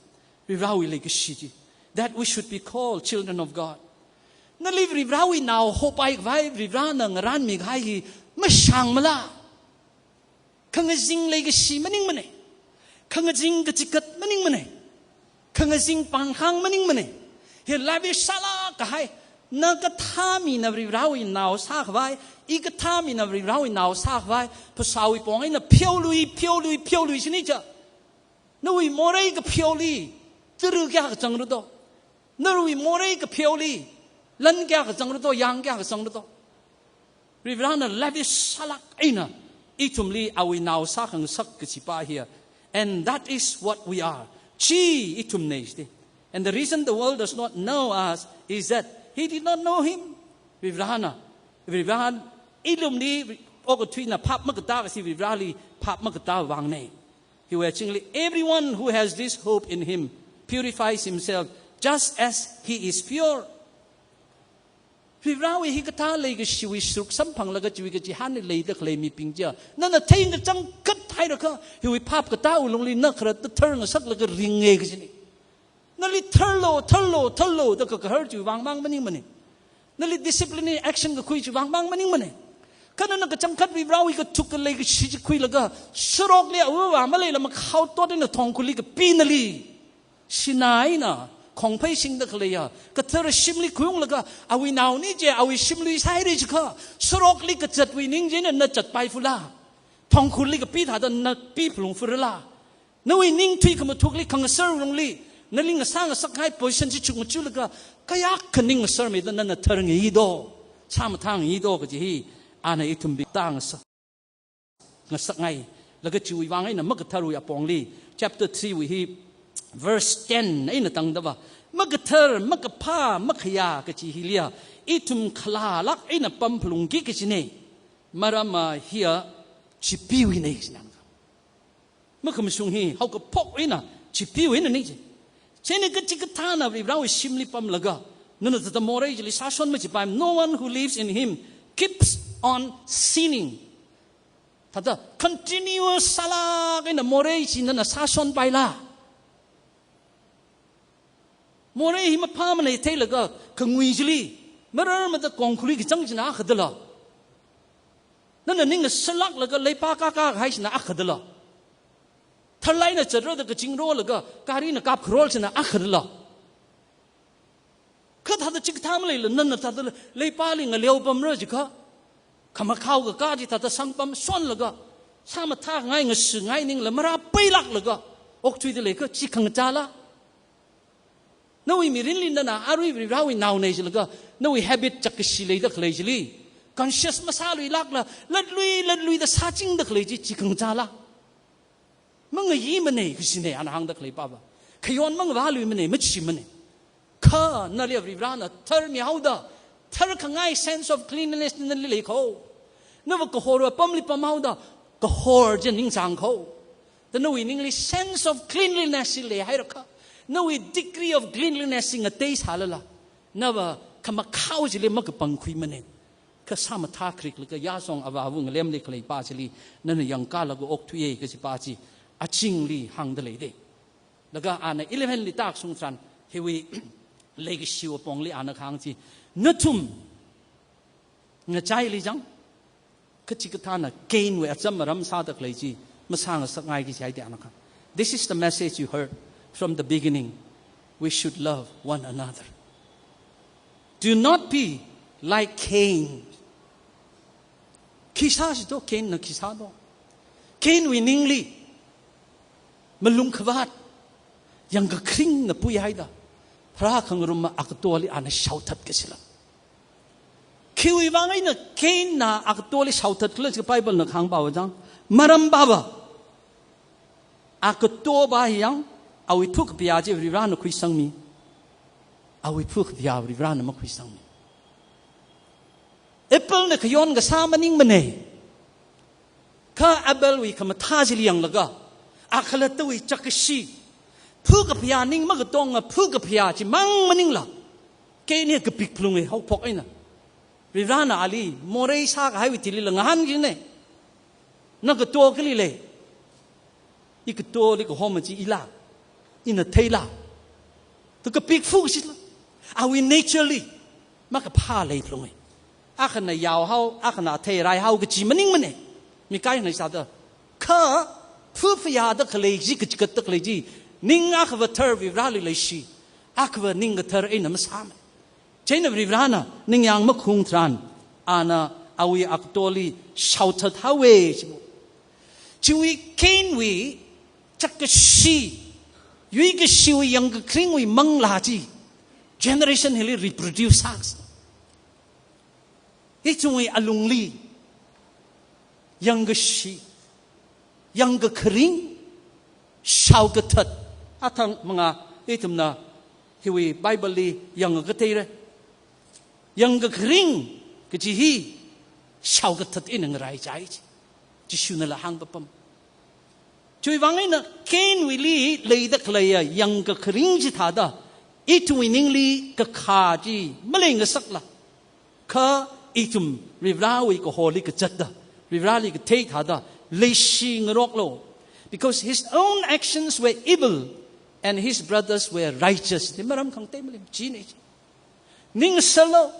Varivarawui leikashi chi, that we should be called children of God. Nali Varivarawui nao hopai khavai Varivarana ngaranmi kahai hi mashāngmala? Khangazing leikashi maningmana. Khangazing kachikat maningmana. Khangazing pāngkhāng maningmana. Hi lavish sālāk kahai. Na kathā mina Varivarāwui nao sākhavai, i kathā mina Varivarāwui nao sākhavai, phasāwui pong eina pheolui, pheolui, pheolui shini cha. Nawui morei kapheoli, tara kayākha zangra do? Nawui morei kapheoli, lan kayākha zangra do, yang kayākha zangra do? Varivarāna lavish sālāk eina ithumli awui nao sākhangasak kachi pa hiya. And that is what we are. Chi ithumna jida. And the reason the world does not know us is that he did not know him. Varivarāna, Varivarā ilumli okathuina phap makatā kachi Varivarāli phap makatā vangna. Hiwui azingli, everyone who has this hope in him purifies himself just as he is pure. Varivarāwui hikathā leikashiwui sharuk samphanglaga chiwui kachihānli leida khalei mibing chiya, nana theingasang kachangkhat hairakha, hiwui phap katāwui lungli na kharatta tharngasaklaga ringa kajina. Nali tharlo, tharlo, tharlo da kakahar chiwui vāngmang maningmana. Nali discipline action kakhui chiwui vāngmang maningmana. Kha nana kachangkhat Varivarāwui kathuk khalei kashi chi khuilaga, sarokli ava avā maleila makhao tot eina thongkhuli kapi nali, sinā eina khongphei singda khaleiya kathara shimli khuiunglaga, awui naona chi awui shimli sāhaira jiakha, sarokli kazatwui ning china na zatpai fula? Thongkhuli kapi thāda na pi phalung furala? Nawui ning thuikhamathukli, khangasar lungli, nali ngasā ngasakhai position chi chukmajalaga, kayākha ning ngasarmida nana tharngai do, sāmathāngai do kaji hi ana ithumbing tāngasa, ngasakngai. Laga chiwui vāng eina makatharwui apongli, chapter three wui hi, verse ten eina tangdava, makathar, makaphā, makhayā kachi hiliya ithum khalālāk eina pam phalungki kajina. Maramva hiya chipeewuina kajina. Makhamashung hi haokaphok eina chipeewuina ni chi. Chieina kachikathāna Varivarāwui shimli pamlaga, nana thāda morei chili sāshon machipai. No one who lives in him keeps on sinning. Thāda continuous sālāk eina morei chi nana sāshonpaila? Morei hi maphāmana theilaga, khangui chili mararmada kongkhuli kazang china akha dala? Nana ning ngasarlāklaga leipā kākā kahai china akha dala? Tharlāk eina zatra da kazing rolaga, gari na kap kharol china akha dala? Kha thāda chikathā maleila, nana thāda leipāli ngaleo pamra jiakha, khamakhao kakā chi thāda sangpamshonlaga, sāmathāngai ngasāngai ningla marāpailāklaga okthuida leiakha, chi khangachāla? Nawui mirinli nana arui Varivarāwui naona jilaga, nawui habit chakkashi leida khalei chili conscious masāluilākla, latlui latluida sāchingda khalei chi, chi khangachāla? Mangayimana kajina ana hāngda khalei pava. Khayon mangavāluimana, machimana. Kha nali Varivarāna tharmihaoda, tharkhangai sense of cleanliness nali leikho. Nava kahorwui apamli pamhaoda, kahor chi ningchāngkho. Da nawui ningli sense of cleanliness chi leihairakha, nawui degree of cleanliness chi ngateisālala, nava khamakhao chili makapangkhuimana. Kha sāmathā khariklaga yāshong avāva ngalemli khalei pa chili nana yangkālaga okthuiya kaji pa chi azingli hāngda leida. Laga ana eleven li tākashung tharan, hiwui leikashiwui apongli ana kahāng chi, nathum ngachaili chang, kachikathāna Cain wui acham aram sāda khalei chi masāngasakngai kaji haida ana kahāng. This is the message you heard from the beginning. We should love one another. Do not be like Cain. Khi sāsi do, Cain na khi sā do? Cain wui ningli malungkhavāt yangkakharingna puihaida, pharākhangarumva akatoli ana shaothat kachila. Khiwui vāng eina Cain na akatoli shaothatkhala jiakha Bible na kahāng pava chang, maram pava, akato pa hi yang, awui phukaphayā chi Varivarāna khuisangmi. Awui phukaphayā Varivarāna makhuisangmi. Abel na khayon kasā maningmana. Kha Abel wui khamathā chili yanglaga, akhalattawui chakkashi, phukaphayā ning makatonga phukaphayā chimang maningla, Cain hi kapik phalunga haophok eina. Varivarāna ali morei sākahaiwui thilila ngahānkina. Na kato kali lei? Ikatoli kahoma chi ila? Ina theila? Da kapik phu kachila? Awui nature li makaphā lei phalunga. Akhana yaohao, akhana theiraihao kaji maningmana. Mikaina sāda, kha Kafayāda khalei chi, kachigatda khalei chi, ning akhava thar Varivarāli leishi, akhava ning kathar eina masāmana. Chieina Varivarāna ningyāng makhaung tharan, ana awui akatoli shaothat haowa chibo. Chiwui Cainwui chakkashi, yuikashiwui yangkakharingwui manglā chi generation hili reproduce sāsa. Ithumwui alungli yangkashi, yangkakharing, shaokathat, athang manga ithumna hiwui Bible li yangkateira. Yangkakharing kaji hi shaokathat eina ngaraichai chi, Jishuna̱la hāngpapam. Chiwui vang eina Cainwuili leida khaleiya yangkakharing chithāda ithumwui ningli kakha chi maleingasakla, kha ithum Varivarāwui kaholi kazatda, Varivarāli kathei thāda leishingaroklu. Because his own actions were evil and his brothers were righteous. Hi maram khangatei maleichina chi. Ningsālu.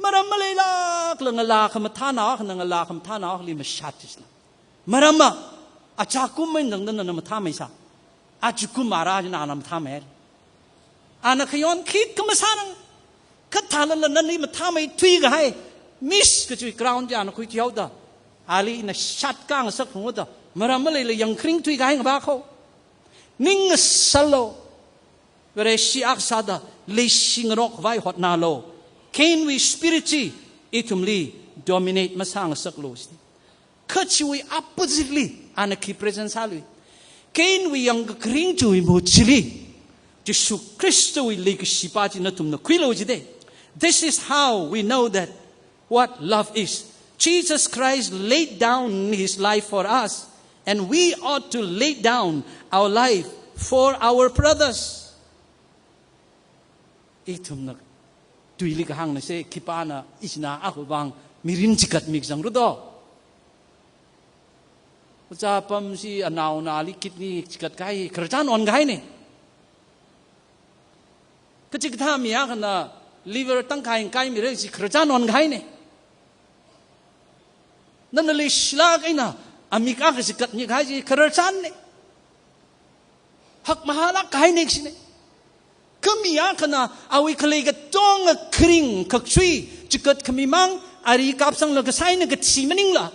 Maram maleilākla ngalā khamathānao akhana ngalā khamathānao akhali mashat chisna. Maramva, achakum mai nangda nana mathāmeisa. Achakum ara china ana mathāmei. Ana khayon khikha masānang. Kha thālala nali mathāmeithui kahai Miss kachi crown chi ana khuithuihaoda, ali ina shat khangasak phungda, maram maleila yangkharing thuikahai ngavā kho. Ningsālu. Vareshi akha sāda leishingarok khavai hotnālu. Cainwui spirit chi ithumli dominate masāngasaklu. Kha chiwui oppositely, ana khi present sālu? Cainwui yangkakharing chiwui mahut chili Jishu Khristawui leikashi pa chi nathumna khuilu jide. This is how we know that what love is. Jesus Christ laid down his life for us, and we ought to lay down our life for our brothers. Ithumna tuili kahāngnase, khipāna ishina akhawui vang mirin chigatmi kazang ru do. Oja Pamshi anaona ali kidney chigat kahai khararchan onkahaine. Kachikathā mi akhana liver tangkhai ngakaimira chi khararchan onkahaine. Nana leishilāk eina amik akha chigatmi kahai chi khararchanne. Hakmahālāk kahaine kashine. Kha mi akhana awui khalei katonga kharing khakchui chigat khamimang, ari kapsanglaga sāhaina kachi maningla,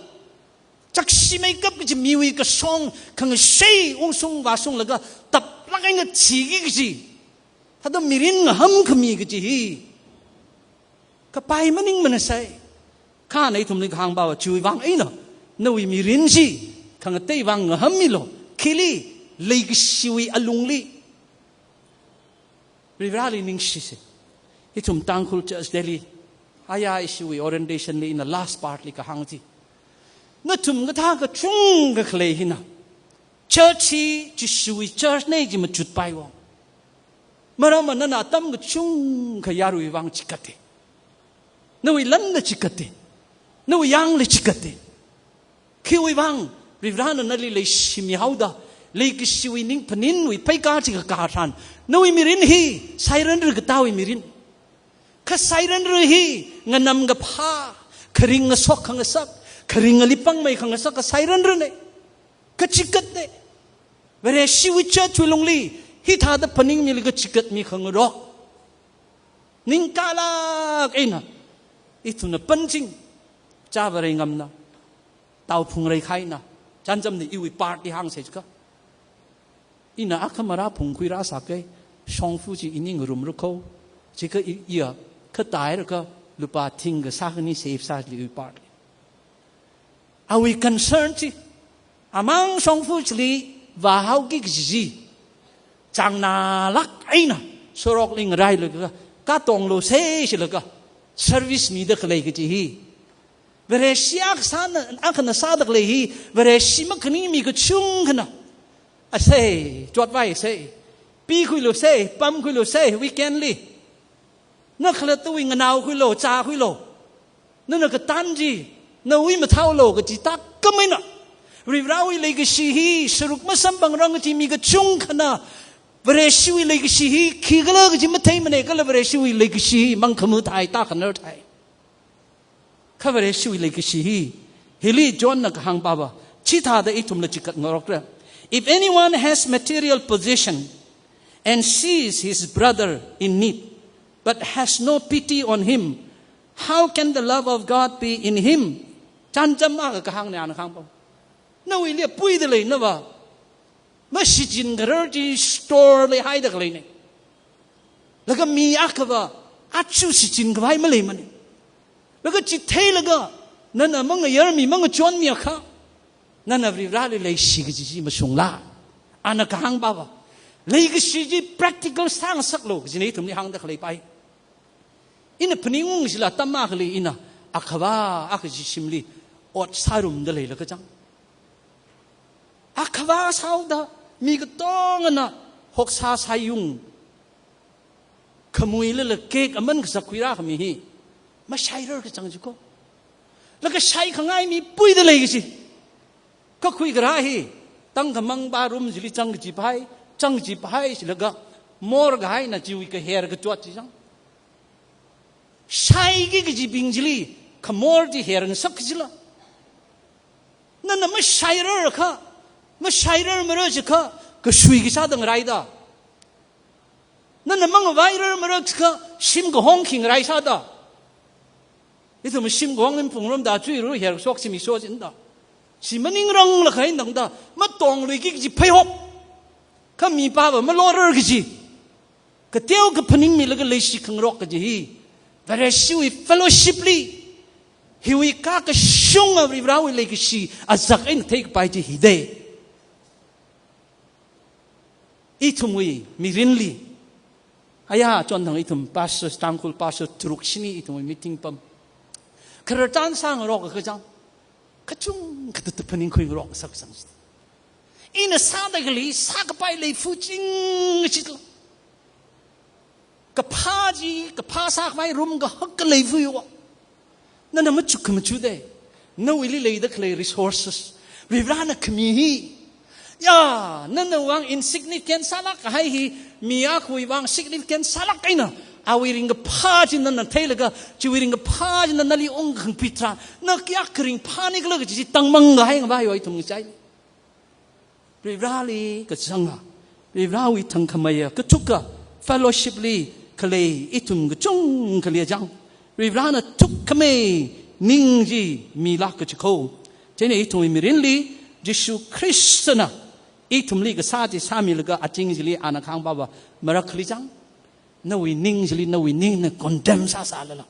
chakshimeikap kaji miwui kashong khangashei ungshung vāshunglaga taplāk eina thiki kaji, thāda mirin ngaham khami kaji hi kapai maningmanasai. Kha ana ithumli kahāng pava chiwui vang eina nawui mirin chi khangatei vang ngahammilu. Khili? Leikashiwui alungli. Varivarāli ningshise. Ithum Tangkhul Church Delhi, aya ishiwui orientation li ina last part li kahāng chi, nathum kathā kachungkha khalei hina church hi Jishuwui church ne ji machutpai vang. Maramva nana atam kachungkha yaruiwui vang chigate. Nawui lanla chigate. Nawui yangla chigate. Khiwui vang? Varivarāna nali leishimihaoda, leikashiwui ningphaninwui pheikar chi kakā tharan, nawui mirin hi sairanra katāwui mirin. Kha sairanra hi nganam kaphā, kharing ngasok khangasak, kharing ali pangmei khangasak kasairanrane. Kachigatne. Vareshiwui church wui lungli hithāda phaningmilaga chigatmi khangarok. Ningkalāk eina ithumna panching, cha Varei ngamna, tao phungrei khaina, chānjamna iwui part li hāngsa chiakha, ina akhamara phungkhuira sākei, shongfa chi ini ngarumra kho, chiakha i, iya khatāhaira kha lupā thingkha sākhani save sāli iwui part li. Awui concern chi, amang shongfa chili vāhaoki kaji chi, changnālāk eina sorokli ngarailaga, katongluse jilaga service mida khalei kaji hi. Vareshi akha sāna, akhana sāda khalei hi, Vareshi makhaning mi kachungkhana, asei, chotvaise, pikhuiluse, pamkhuiluse, weekend li. Na khalattawui nganaokhuilu, chākhuilu. Nana katā chi, nawui mathāolu kaji tākam eina, Varivarāwui leikashi hi sāruk masamphangrang kaji mi kachungkhana, Vareshiwui leikashi hi khikhala kaji matheimane, kala Vareshiwui leikashi hi mangkhamā thai, tākhanar thai. Kha Vareshiwui leikashi hi, hili Johnna kahāng pava, Chithāda ithumla chikat ngarokra. If anyone has material possession and sees his brother in need, but has no pity on him, how can the love of God be in him? Chānjam akha kahāngna ana kahāng pa. Nawuili apuida leinava, mashichin kharar chi store leihaida khaleina. Laga mi akhava achu shichin khavai maleimana. Laga chitheilaga nana mangayarmi, mangachonmi akha, nana Varivarali leishi kaji chi mashungla. Ana kahāng pava. Leikashi chi practical sāngasaklu kajina ithumli hāngda khalei pa hi. Ina phaningung jila atam akhali ina akhava akha chi shimli ot sārumda leilaga chang. Akhava sāhaoda mi katongana hoksā sāyung khamuilala cake aman kazak khuira khami hi mashairar kachang jiko. Laga shaikhangai mi puida lei kaji. Kakhui kharā hi tangkhamang pa room chili chang kaji phai, chang kaji phai chilaga mor kahaina chiwui kaher kachot chi chang. Shaiki kajibing chili khamor chi her ngasak kajila. Nana mashairar kha, mashairar mara chi kha, kashui kasā dang raida. Nana mangavairar mara chi kha, shim kahong khing rai sāda. Ithum shim kahong nim phungrumda chuiru her sok simi so chinda. Chi maningrang lakhain dangda, matongluiki kaji phaihop. Kha mi pava malorar kaji. Kateo kaphaningmilaga leishi khangarok kaji hi Vareshiwui fellowship li, hiwui kakashunga Varivarawui leikashi azak eina theikapai chi hidei. Ithumwui mirinli, aya chonthang ithum pastors, Tangkhul pastors tharuk shini ithumwui meeting pam. Khararchan sāngarok kachang, kachungkha tata phaningkhui ngarok ngasak chang. Ina sāda khalei, sākapai lei fuching chitla. Kaphā chi, kaphā sākhavai room kahak khalei fuiwa. Nana machuk khamachuk dei. Nawuili leida khalei resources, Varivarana khami hi. Ya, nana vang insignificant sālak kahai hi, mi akhawui vang significant sālak eina, awui ringkaphā chi nana theilaga, chiwui ringkaphā chi nana nali ungkhangpi tharan, na kayākha ringphāni khala kaji chi tangmang kahai ngavai ithum ngachai. Varivarali kachanga, Varivarawui thangkhameiya, kathuka fellowship li khalei ithum kachungkhali chang, Varivarana thukkhamei ning chi milak kaji kho. Chieina ithumwui mirinli, Jishu Khristana ithumli kasā chi sāmilaga aching chili ana kahāng pava, marakli chang. Nawui ning chili, nawui ningna condemn sāsālala,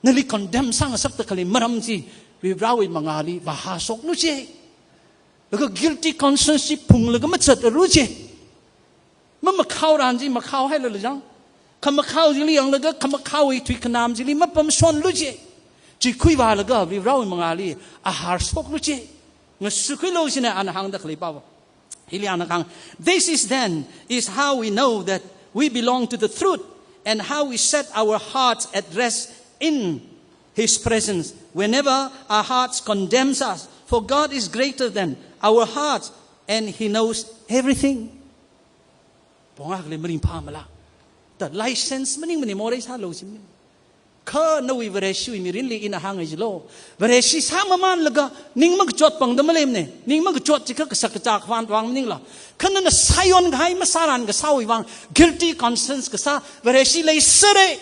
nali condemn sāngasakta khalei maram chi, Varivarawui mangāli vāhāshoklu je. Laga guilty conscience chi phunglaga mazatralu je. Mamakhao ran chi makhao hailala chang. Khamakhao chili yanglaga, khamakhaowui thui khanam chili mapamshonlu je. Chi khuivālaga Varivarawui mangāli ahārshoklu je. Ngasukhuilu jina ana hāngda khalei pava. Hili ana kahāng, "This is then is how we know that we belong to the truth and how we set our hearts at rest in his presence whenever our hearts condemns us. For God is greater than our hearts and he knows everything." Pong akhali maringphāmala. Da license maningmana, morei sālu jimana. Kha nawui Vareshiwui mirinli ina hāngngai jilo. Vareshi sāmamanlaga ning makachot pangda maleimana. Ning makachot chi kha kasak kachā khavān vang maningla. Kha nana sāyon kahai, masāran kasāwui vang guilty conscience kasā Vareshi leisera.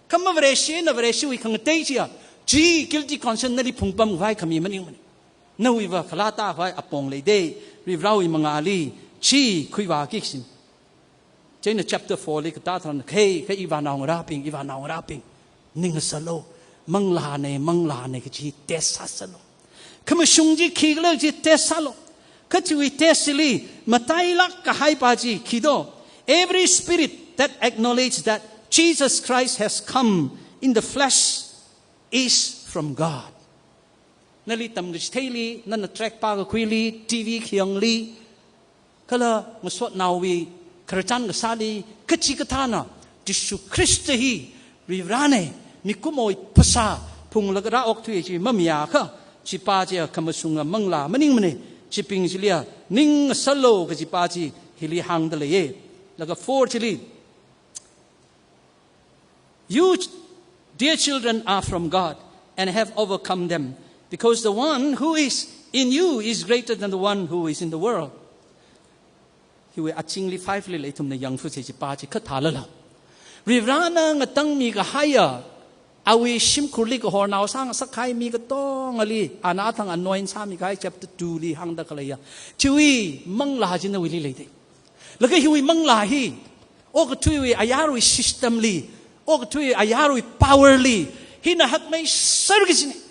Kha mavareshina Vareshiwui khangatei chiya, chi guilty conscience nali phungpamkhavai khami maningmana. Nawuiva khalata khavai apong leidei, Varivarawui mangāli chi khuivāki kaji. Chieina chapter four li katā tharan, khei, khei ivānaongarābing, ivānaongarābing, ning sālu, manglāna, manglāna kaji test sāsālu. Khamashung chi khikhala kaji test sālu. Kha chiwui test chili matailāk kahai pa chi khi do? Every spirit that acknowledges that Jesus Christ has come in the flesh is from God. Nali tamkachitheili, nana tract pākakhuili, T V khayangli, kala ngasotnaowui khararchan kasāli, kachikathāna Jishu Khrista hi Varivarana, mikumowui phasā phunglaga rāokthuiya chi mamiakha, chi pa chiya khamashunga manglā maningmana, chibing chiliya ning sālu kaji pa chi hili hāngda leiya. Laga four chili, "You, dear children, are from God and have overcome them, Because the one who is in you is greater than the one who is in the world. Hiwui achingli five lila ithumna yangthusa chipa chi kha thālala, Varivarana ngatangmi kahaiya, awui shimkhurli kahornao sāngasak kahai mi katongali ana athang anoint sāmi kahai chapter two li hāngda khaleiya, chiwui manglā chi nawuili leida. Laga hiwui manglā hi okathuiwui ayarwui system li, okathuiwui ayarwui power li, hina hakmeiser kajina.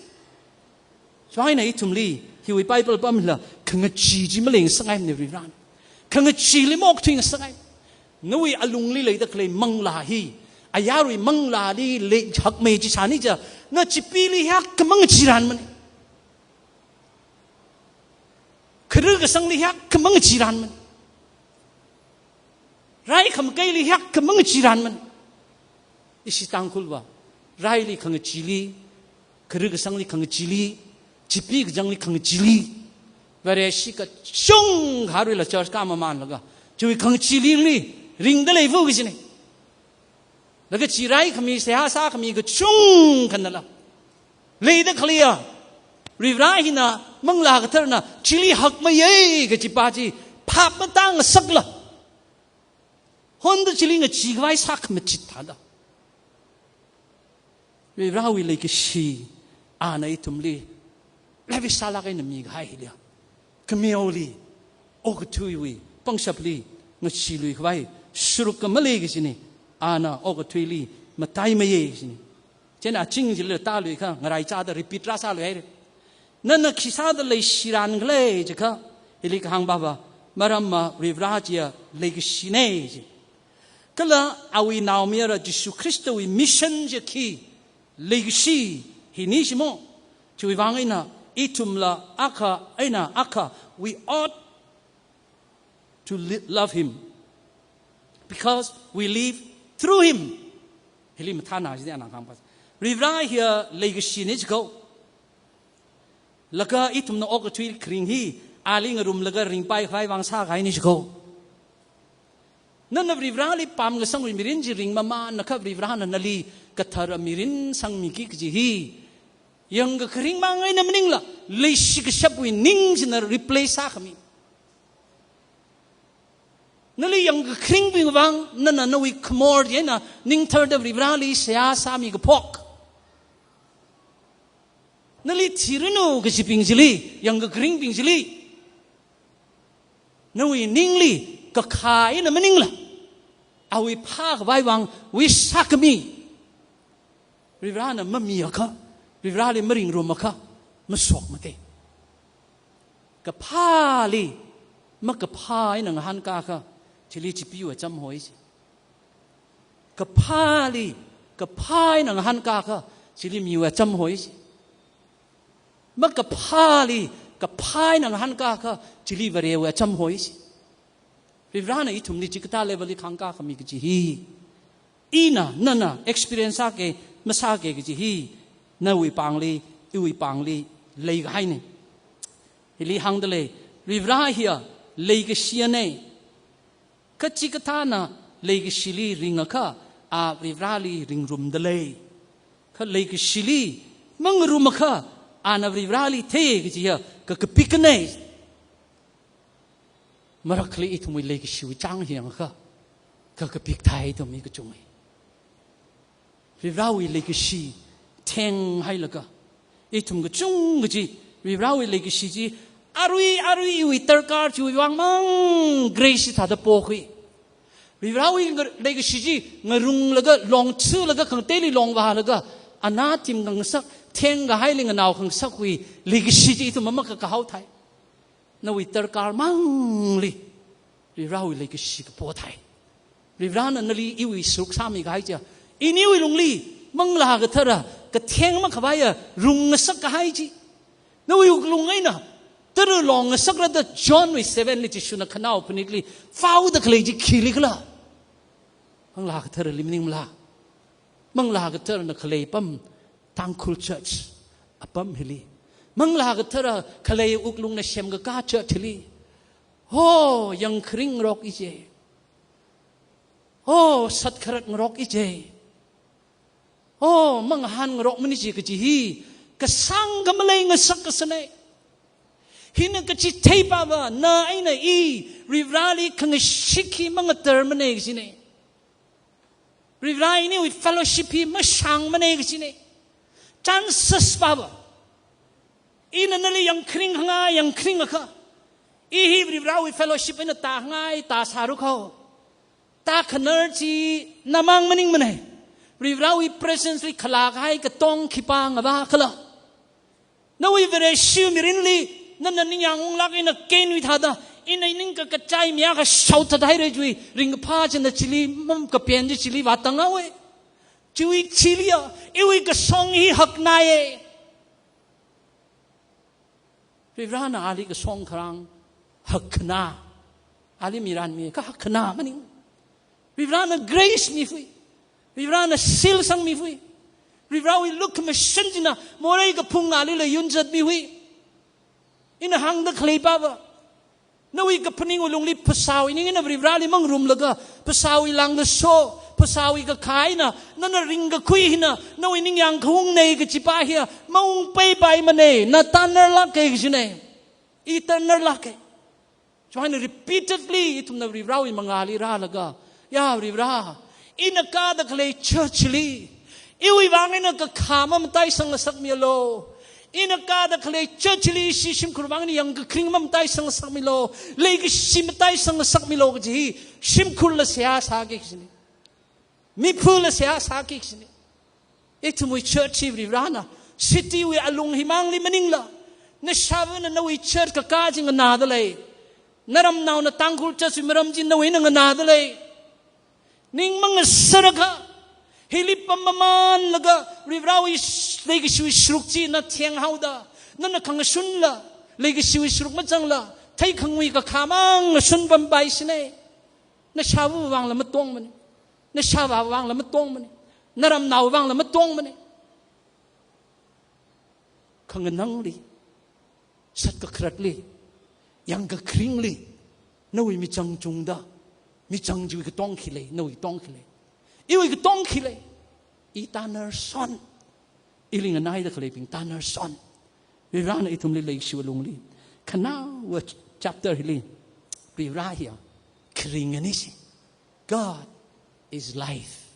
Chieina ithumli hiwui Bible pamla khangachee chi maleingasakngaimana Varivarana. Khangacheeli maokthuingasakngai. Nawui alungli leida khalei manglā hi, ayarwui manglāli lei hakmei chi sāni chiakha, na chipili hiyākha mangacheeranmana. Khara kasangli hiyākha mangacheeranmana. Rai khamakaili hiyākha mangacheeranmana. Ishi Tangkhulva, raili khangacheeli, khara kasangli khangacheeli, chipi kachangli khangacheeli, Vareshi kachungkha aruila church kāmamanlaga, chiwui khangacheelila ringda leivu kajina. Laga chi rai khami, seihā sākhami kachungkhanala, leida khaleiya Varivara hina, Manglā Katharana chili hakmeiya kajipa chi phap matāngasakla, honda chili ngacheekhavai sākhamachit thāda, Varivarawui leikashi ana ithumli lavish sālāk eina mikahai hiliya, khameoli, okathuiwui pangshapli ngacheeluikhavai sāruk kha malei kajina. Ana okathuili mataimeiya kajina. Chieina aching chili tāluikha ngaraichāda repeat rāsāluihaira. Nana khisāda leishiran khala jiakha, hili kahāng papa, maramva Varivara chiya leikashina ji. Kala awui naomayara Jishu Khristawui mission chiya khi, leikashi hina jimo. Chiwui vang eina ithumla akha eina akha, we ought to li-, love him because we live through him. Hili mathāna jida ana kahāngpa. Varivara hiya leikashina jiko. Laga ithumna okathui kharing hi ali ngarumlaga ringpaikhavai vang sākahaina jiko. Nana Varivarali pamkasangwui mirin chi ringmamanakha Varivarana nali kathara mirin sangmiki kaji hi yangkakharing mang eina maningla, leishi kashapwui ning china replace sākhami. Nali yangkakharingbing vang nana nawui khamor chieina ningtharda Varivarali seihā sāmi kaphok. Nali thiranu kajibing chili, yangkakharingbing chili, nawui ningli kakhā eina maningla, awui phākhavai vang wish sākhami Varivarana mamiakha, Varivarali maringrumakha, mashokmate. Kaphāli makaphā eina ngahānkakha, chili chipiwui acham hoi ji. Kaphāli kaphā eina ngahānkakha, chili miwui acham hoi ji. Makaphāli kaphā eina ngahānkakha, chili Varewui acham hoi ji. Varivarana ithumli chikathā level li khangkā khami kaji hi, ina nana experience sāki masāki kaji hi, nawui pāngli, iwui pāngli leikahaina. Hili hāngda lei, Varivara hiya leikashiyana. Kachikathāna leikashili ringakha, a Varivarali ringrumda lei. Kha leikashili mangarumakha, ana Varivarali thei kajiya kakapikna. Marakhali ithumwui leikashiwui chang hi yangakha, kakapik thāi ithum mi kachungna. Varivarawui leikashi thenghailaga, ithum kachungkha chi, Varivarawui leikashi chi, arui arui iwui darkar chiwui vangmang grace thāda pokhui. Varivarawui nga-, leikashi chi ngarunglaga, longchulaga, khangateili longvālaga, ana thim khangasak, thengkahaili nganao khangasakwui leikashi chi ithum mamakakahao thāi. Nawui darkar mangli Varivarawui leikashi kapo thāi. Varivarana nali iwui sāruk sāmikahai chiya, iniwui lungli Manglā Kathara katheng makhavaiya rungngasak kahai chi. Nawui wuklung eina tara longngasakrada Johnwui seven li Jishuna khanao phanikli faoda khalei chi khili khala? Manglā Katharali maningmala? Manglā Katharana khalei apam, Tangkhul church apam hili, Manglā Kathara khalei wuklungna semkakā church hili, ho, yangkharing ngarok ije, ho, sat kharat ngarok ije, ho, mangahān ngarok mana ije kaji hi sāngkha maleingasak kasāna. Hina kachithei pāva, na eina i Varivarali khangashik hi mangatarmana kajina. Varivara iniwui fellowship hi mashāngmana kajina. Chances pāva, ina nali yangkharing hanga, yangkharing akha, i hi Varivarawui fellowship eina tāngai tāsāra kho. Tākhanar chi namang maningmana. Varivarawui presence li khalā kahai katong khipā ngavā khala. Nawui Vareshi mirinli, nana ningyāng unglāk eina Cain wui thāda, ina ning kakachai mi akha shaothat haira chiwui ringkaphā china chili, makapen chi chili vātang haowa. Chiwui chiliya, iwui kasong hi haknaya. Varivarana ali kasong kharang hakkhanā. Ali miranmi kahakkhana maning. Varivarana grace mifui. Varivarana seal sangmifui. Varivarawui lukhamashan china morei kaphung alila yunchatmifui. Ina hāngda khalei pāva, nawui kaphaning alungli phasāwui ning eina Varivarali mangarumlaga, phasāwui lāngda so, phasāwui kakhai eina nana ringkakhui hina nawui ningyāng kahungnei kachi pā hiya maungpaipaimana, na tānarlāka kajina. I tānarlāka. Chieina repeatedly ithumna Varivarawui mangāli rālaga, ya Varivara, ina kāda khalei church li iwui vang eina kakhā mamataisangngasakmilu. Ina kāda khalei church li ishi shimkhur vang eina yangkakharing mamataisangngasakmilu. Leikashi mataisangngasakmilu kaji hi shimkhurla seihā sāki kajina. Miphurla seihā sāki kajina. Ithumwui church hi Varivarana city wui alung himangli maningla, nashāvana nawui church kakā chi nganāda lei. Naramnaona Tangkhul church wui maram chi nawui eina nganāda lei. Ning mangasārakha, hili pammamanlaga Varivarawui leikashiwui sharuk chi na thenghaoda, nana khangashunla, leikashiwui sharuk mazangla, theikhangwui kakhā mang ngashun pampaisina. Nashāva vangla matongmana. Nashāvā vangla matongmana. Naramnao vangla matongmana. Khanganangli, sat kakharatli, yangkakharingli, nawui michang chungda, michang chiwui katong khi lei, nawui katong khi lei. Iwui katong khi lei. I tānarson. Ili nganaida khaleibing tānarson. Varivarana ithumli leishiwui lungli, khanaowa chapter hili, Varivara hiya kharinga ni si. God is life.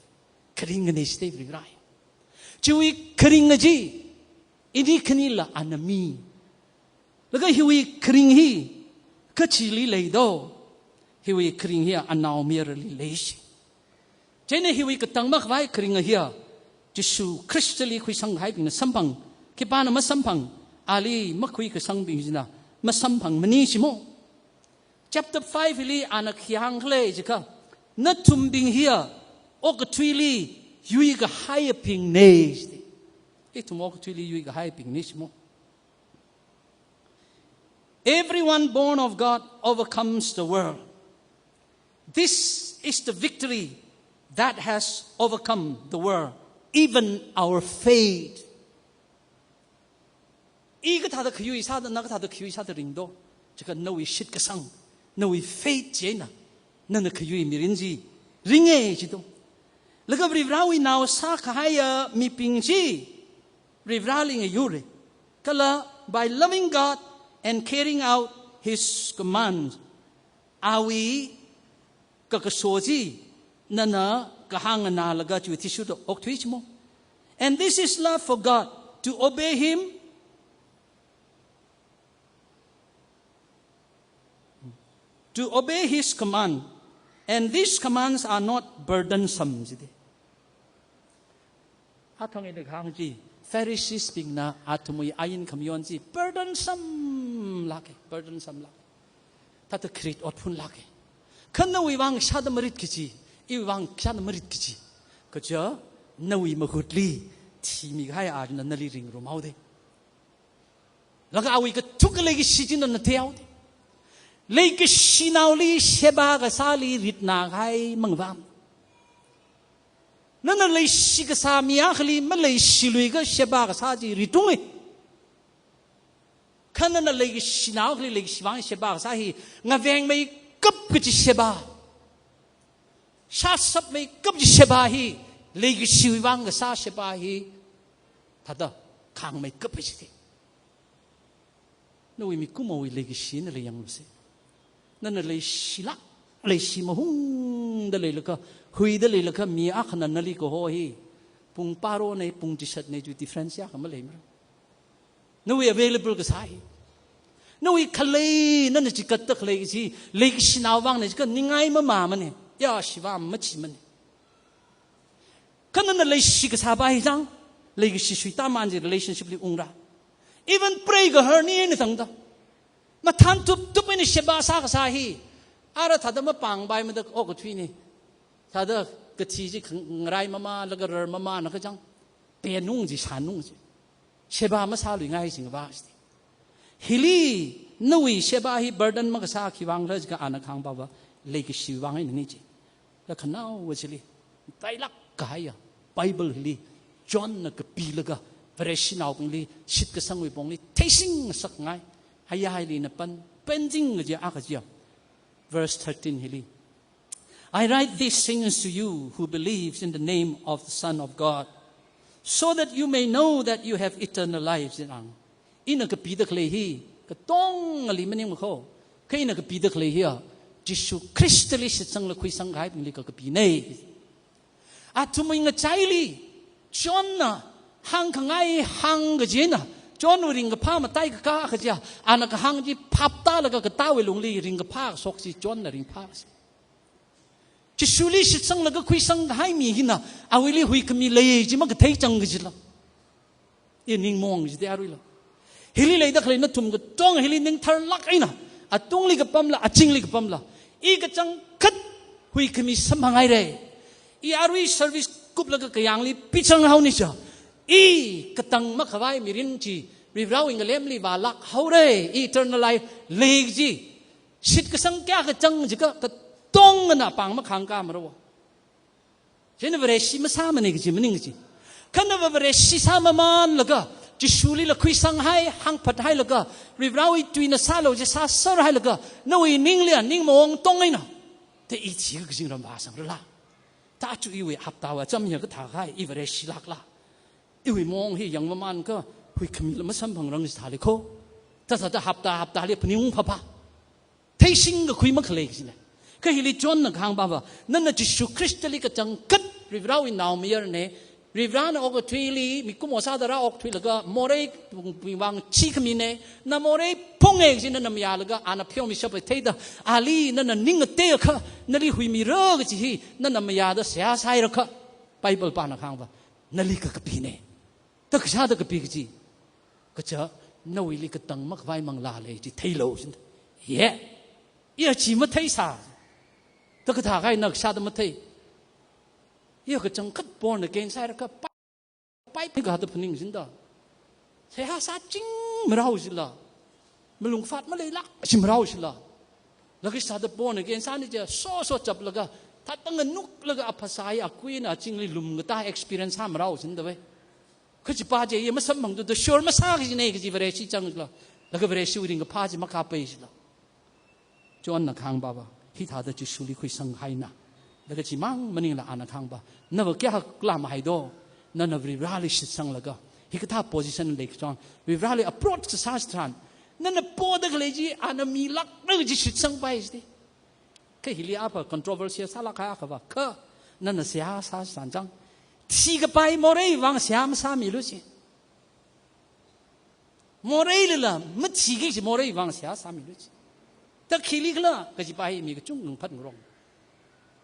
Kharinga ni si te Varivara hiya. Chiwui kharinga chi, ini khanila ana mi. Laga hiwui kharing hi kachili leido? Hiwui kharing hi anaomayarali lei si. Chieina hiwui katang makhavai kharinga hiya, Jishu Khristali khuisanghaibingna samphang, khipāna masamphang, ali makhuikasangbing china masamphangmana si mo. Chapter five li ana khi hāngkhala jiakha, nathumbing hiya okathuili yuikahaiyabingna si. Ithum okathuili yuikahaiyabingna si mo. Everyone born of God overcomes the world. This is the victory that has overcome the world, even our faith. I kathāda khayui sāda, na kathāda khayui sāda ringdo? Jiakha nawui shitkasang, nawui faith china, nana khayui mirin chi ringa jido. Laga Varivarawui nao sākahaiya mibing chi Varivarali ngayura. Kala by loving God and carrying out His commands, awui kakaso chi nana kahāng nganālaga chiwui athishurda okthui si mo. And this is love for God, to obey Him, to obey His command, and these commands are not burdensome, jide. Athang ina kahāng chi, Pharisees bingna athumwui ain khamayon chi burdensome lāka, burdensome lāka. Thāda kharit otphun lāka. Kha nawui vang shāda marit kaji, iwui vang shāda marit kaji, kaja nawui mahutli thimikahai ana nali ringrum haoda. Laga awui kathuk leikashi china na theihaoda. Leikashinaoli sheba kasāli ritna kahai mangvang. Nana leishi kasā mi akhali maleishiluiakha sheba kasā chi ritunga. Kha nana leikashinao akhali leikashi vang sheba kasā hi ngavengmeikap kaji sheba, shāsapmeikap kaji sheba hi, leikashiwui vang kasā sheba hi, thāda khangmeikap chi te. Nawui mikumowui leikashi nali yanglu se. Nana leishilāk, leishi mahungda leilaga, huida leilaga mi akhana nali kaho hi pung baro nei, pung chishat nei, chi difference ya kha maleimara. Nawui available kasā hi, nawui khalei, nana chikatda khalei chi, leikashinao vang nei, chikha ningai mamāmane, ya shiva machimane. Kha nana leishi kasā pa hi chang, leikashi suitāman chi relationship li ungra. Even pray kahar ni eina tangda, mathān tuptup eina sheba sā kasā hi, ara thāda mapāngpaimada okathui ni, thāda kathi chi khangarai mamālaga rar mamāna kachang, penung chi, shanung chi, sheba masāluingai chi ngava chi te. Hili nawui sheba hi burden makasā khiwui vangla jiakha ana kahāng pava, leikashi vang eina ni chi. La khanaowa chili, tailāk kahaiya Bible hili Johnna kapilaga, Vareshinaobingli shitkasangwui pongli theising ngasakngai. Haiya hili na pan, panjing kaji akha chiya. Verse thirteen hili, "I write these things to you who believes in the name of the Son of God, so that you may know that you have eternal life," jin ang. Ina kapida khalei hi katongali maningmakho. Kha ina kapida khalei hiya Jishu Khristali shitsangla khuisang kahaibingli kakapine. Athumwui ngachaili Johnna hāngkhangai hāng kajina, Johnwui ringkaphā mataikakā kaja, ana kahāng chi phaptālaga katāwui lungli ringkaphā kashok chi Johnna ringphā. Jishuli shitsanglaga khuisang kahai mi hina awuili huikhami lei chi makathei chang kajila. I ningmong chi te aruila. Hili leida khalei nathum katong hili ningtharlāk eina, atungli kapamla, azingli kapamla, i kachangkhat huikhami samphanghaire. I arui service kuplaga kayāngli pichang haoni cha, i katang makhavai mirin chi Varivarawui ngalemli vālāk haore, i eternal life lei chi. Shitkasang kayākha chang jiakha katongana pāng makhāngka mara. China Vareshi masāmane kaji maning kaji. Kha nava Vareshi sāmamanlaga, Jishulila khuisanghai, hāngphathailaga, Varivarawui tuina sālu chi sāserhailaga, nawui ningli ningmaong tong eina, te i chi kazingram vāsangrala. Ta chu iwui haptawui acham hi kathākahai, i Vareshilākla. Iwui maong hi yangmamānkha, huikhamila masamphangrang chithālikho. Ta sāda hapta haptali phaning phapha. Theising kakhui makhalei kajina. Kha hili Johnna kahāng pava, nana Jishu Khristali kachangkhat Varivarawui naomayarane, Varivarana okathuili mikumo sāda rāokthuilaga morei phungwui vang chikhamine, na morei phunge kaji nana mayālaga ana pheomishappai theida, ali nana ning ngateakha, nali huimira kaji hi nana mayāda seihā sāhairakha, Bible pana kahāng pava, nali kakapine. Ta kashāda kapi kaji, kaja nawuili katang makhavai manglā lei chi theilu jin. Ye. Iya chi matheisā. Ta kathākahai na kashāda mathei. Iya kachangkhat born again sāhairakha pai, pai, pai kathā phaning jinda. Seihā sāching marao jila. Malungfat maleilāk chi marao jila. Laga sāda born again sāni chi, so so chaplaga, thāda nganuklaga aphasā hi akuina azingli lumkatā experience sā marao jindave. Kajipa chi iya masamphangthuda sure masā kajine kaji Vareshi chang jila. Laga Vareshiwui ringkaphā chi makāpai jila. Johnna kahāng pava, hithāda Jishuli khuisanghaina. Laga chimang maningla ana kahāng pava, nava kayākha lamhaido, nana Varivarali shitsanglaga, hikathā position lei kachang, Varivarali approach kasā chitharan, nana poda khalei chi ana milākra kaji shitsangpai jite. Kha hili apa controversial sālāk kahai akhava, kha nana seihā sāsān chang, thikapai morei vang seihā masāmilu chi. Moreilila mathiki kaji morei vang seihā sāmilu chi. Ta khilikhala kajipa hi mi kachungkha phat ngarong.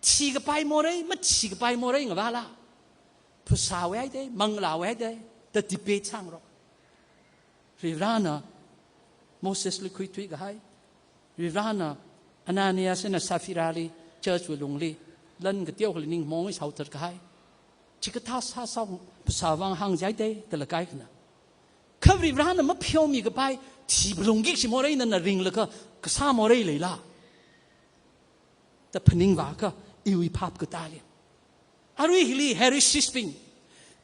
Thikapai morei, mathikapai morei ngavāla, phasāwui haida, manglāwui haida, ta debate sāngarok. Varivarana Mosesli khuithui kahai, Varivarana Ananias eina Sapphirali churchwui lungli lan kateokhali ningmaong sāothat kahai. Chikathā sāsā phasā vang hāngchithei da lakai khana. Kha Varivarana mapheomikapai, thi phalungki kaji morei nana ringlaga kasā morei leila, ta phaningvākha iwui phap katāli. Arui hili heresies bing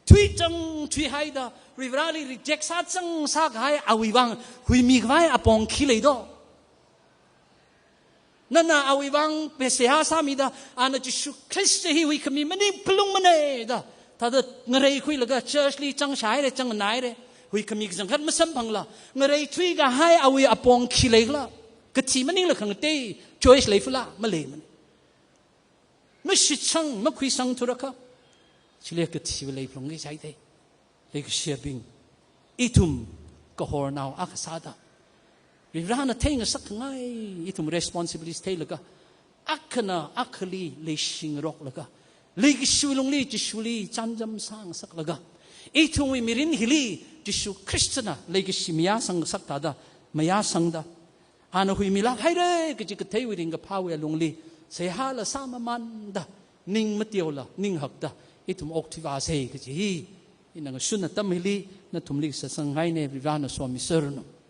thuichang thuihaida, Varivarali reject sāchang sākahai awui vang huimikhavai apong khi leido? Nana awui vang pe seihā sāmida, ana Jishu Khrista hi huikhami maning phalungmane da, thāda ngareikhuilaga churchli changshāhaire, changnaire. Huikhami kachangkhat masamphangla, ngareithui kahai awui apong khi leikhala, kathi maningla khangatei choice leifala, maleimana. Mashitsang, makhuisang thura kha, chili kathiva leiphalungki jihaida. Leikashiyabing, ithum kahornao akha sāda, Varivarana theingasak khangai ithum responsibility theilaga, akhana akhali leishingaroklaga, leikashiwui lungli Jishuli chānjam sāngasaklaga, ithumwui mirin hili Jishu Khristana leikashi mayāsangngasak thāda, mayāsangda, ana huimilāk haira kaji katheiwui ringkaphāwui alungli, seihāla sāmamānda, ning mateola, ning hakda, ithum okthuivāsa kaji hi ina ngashun atam hili nathumli sāsangngaina, Varivarana somiserranu.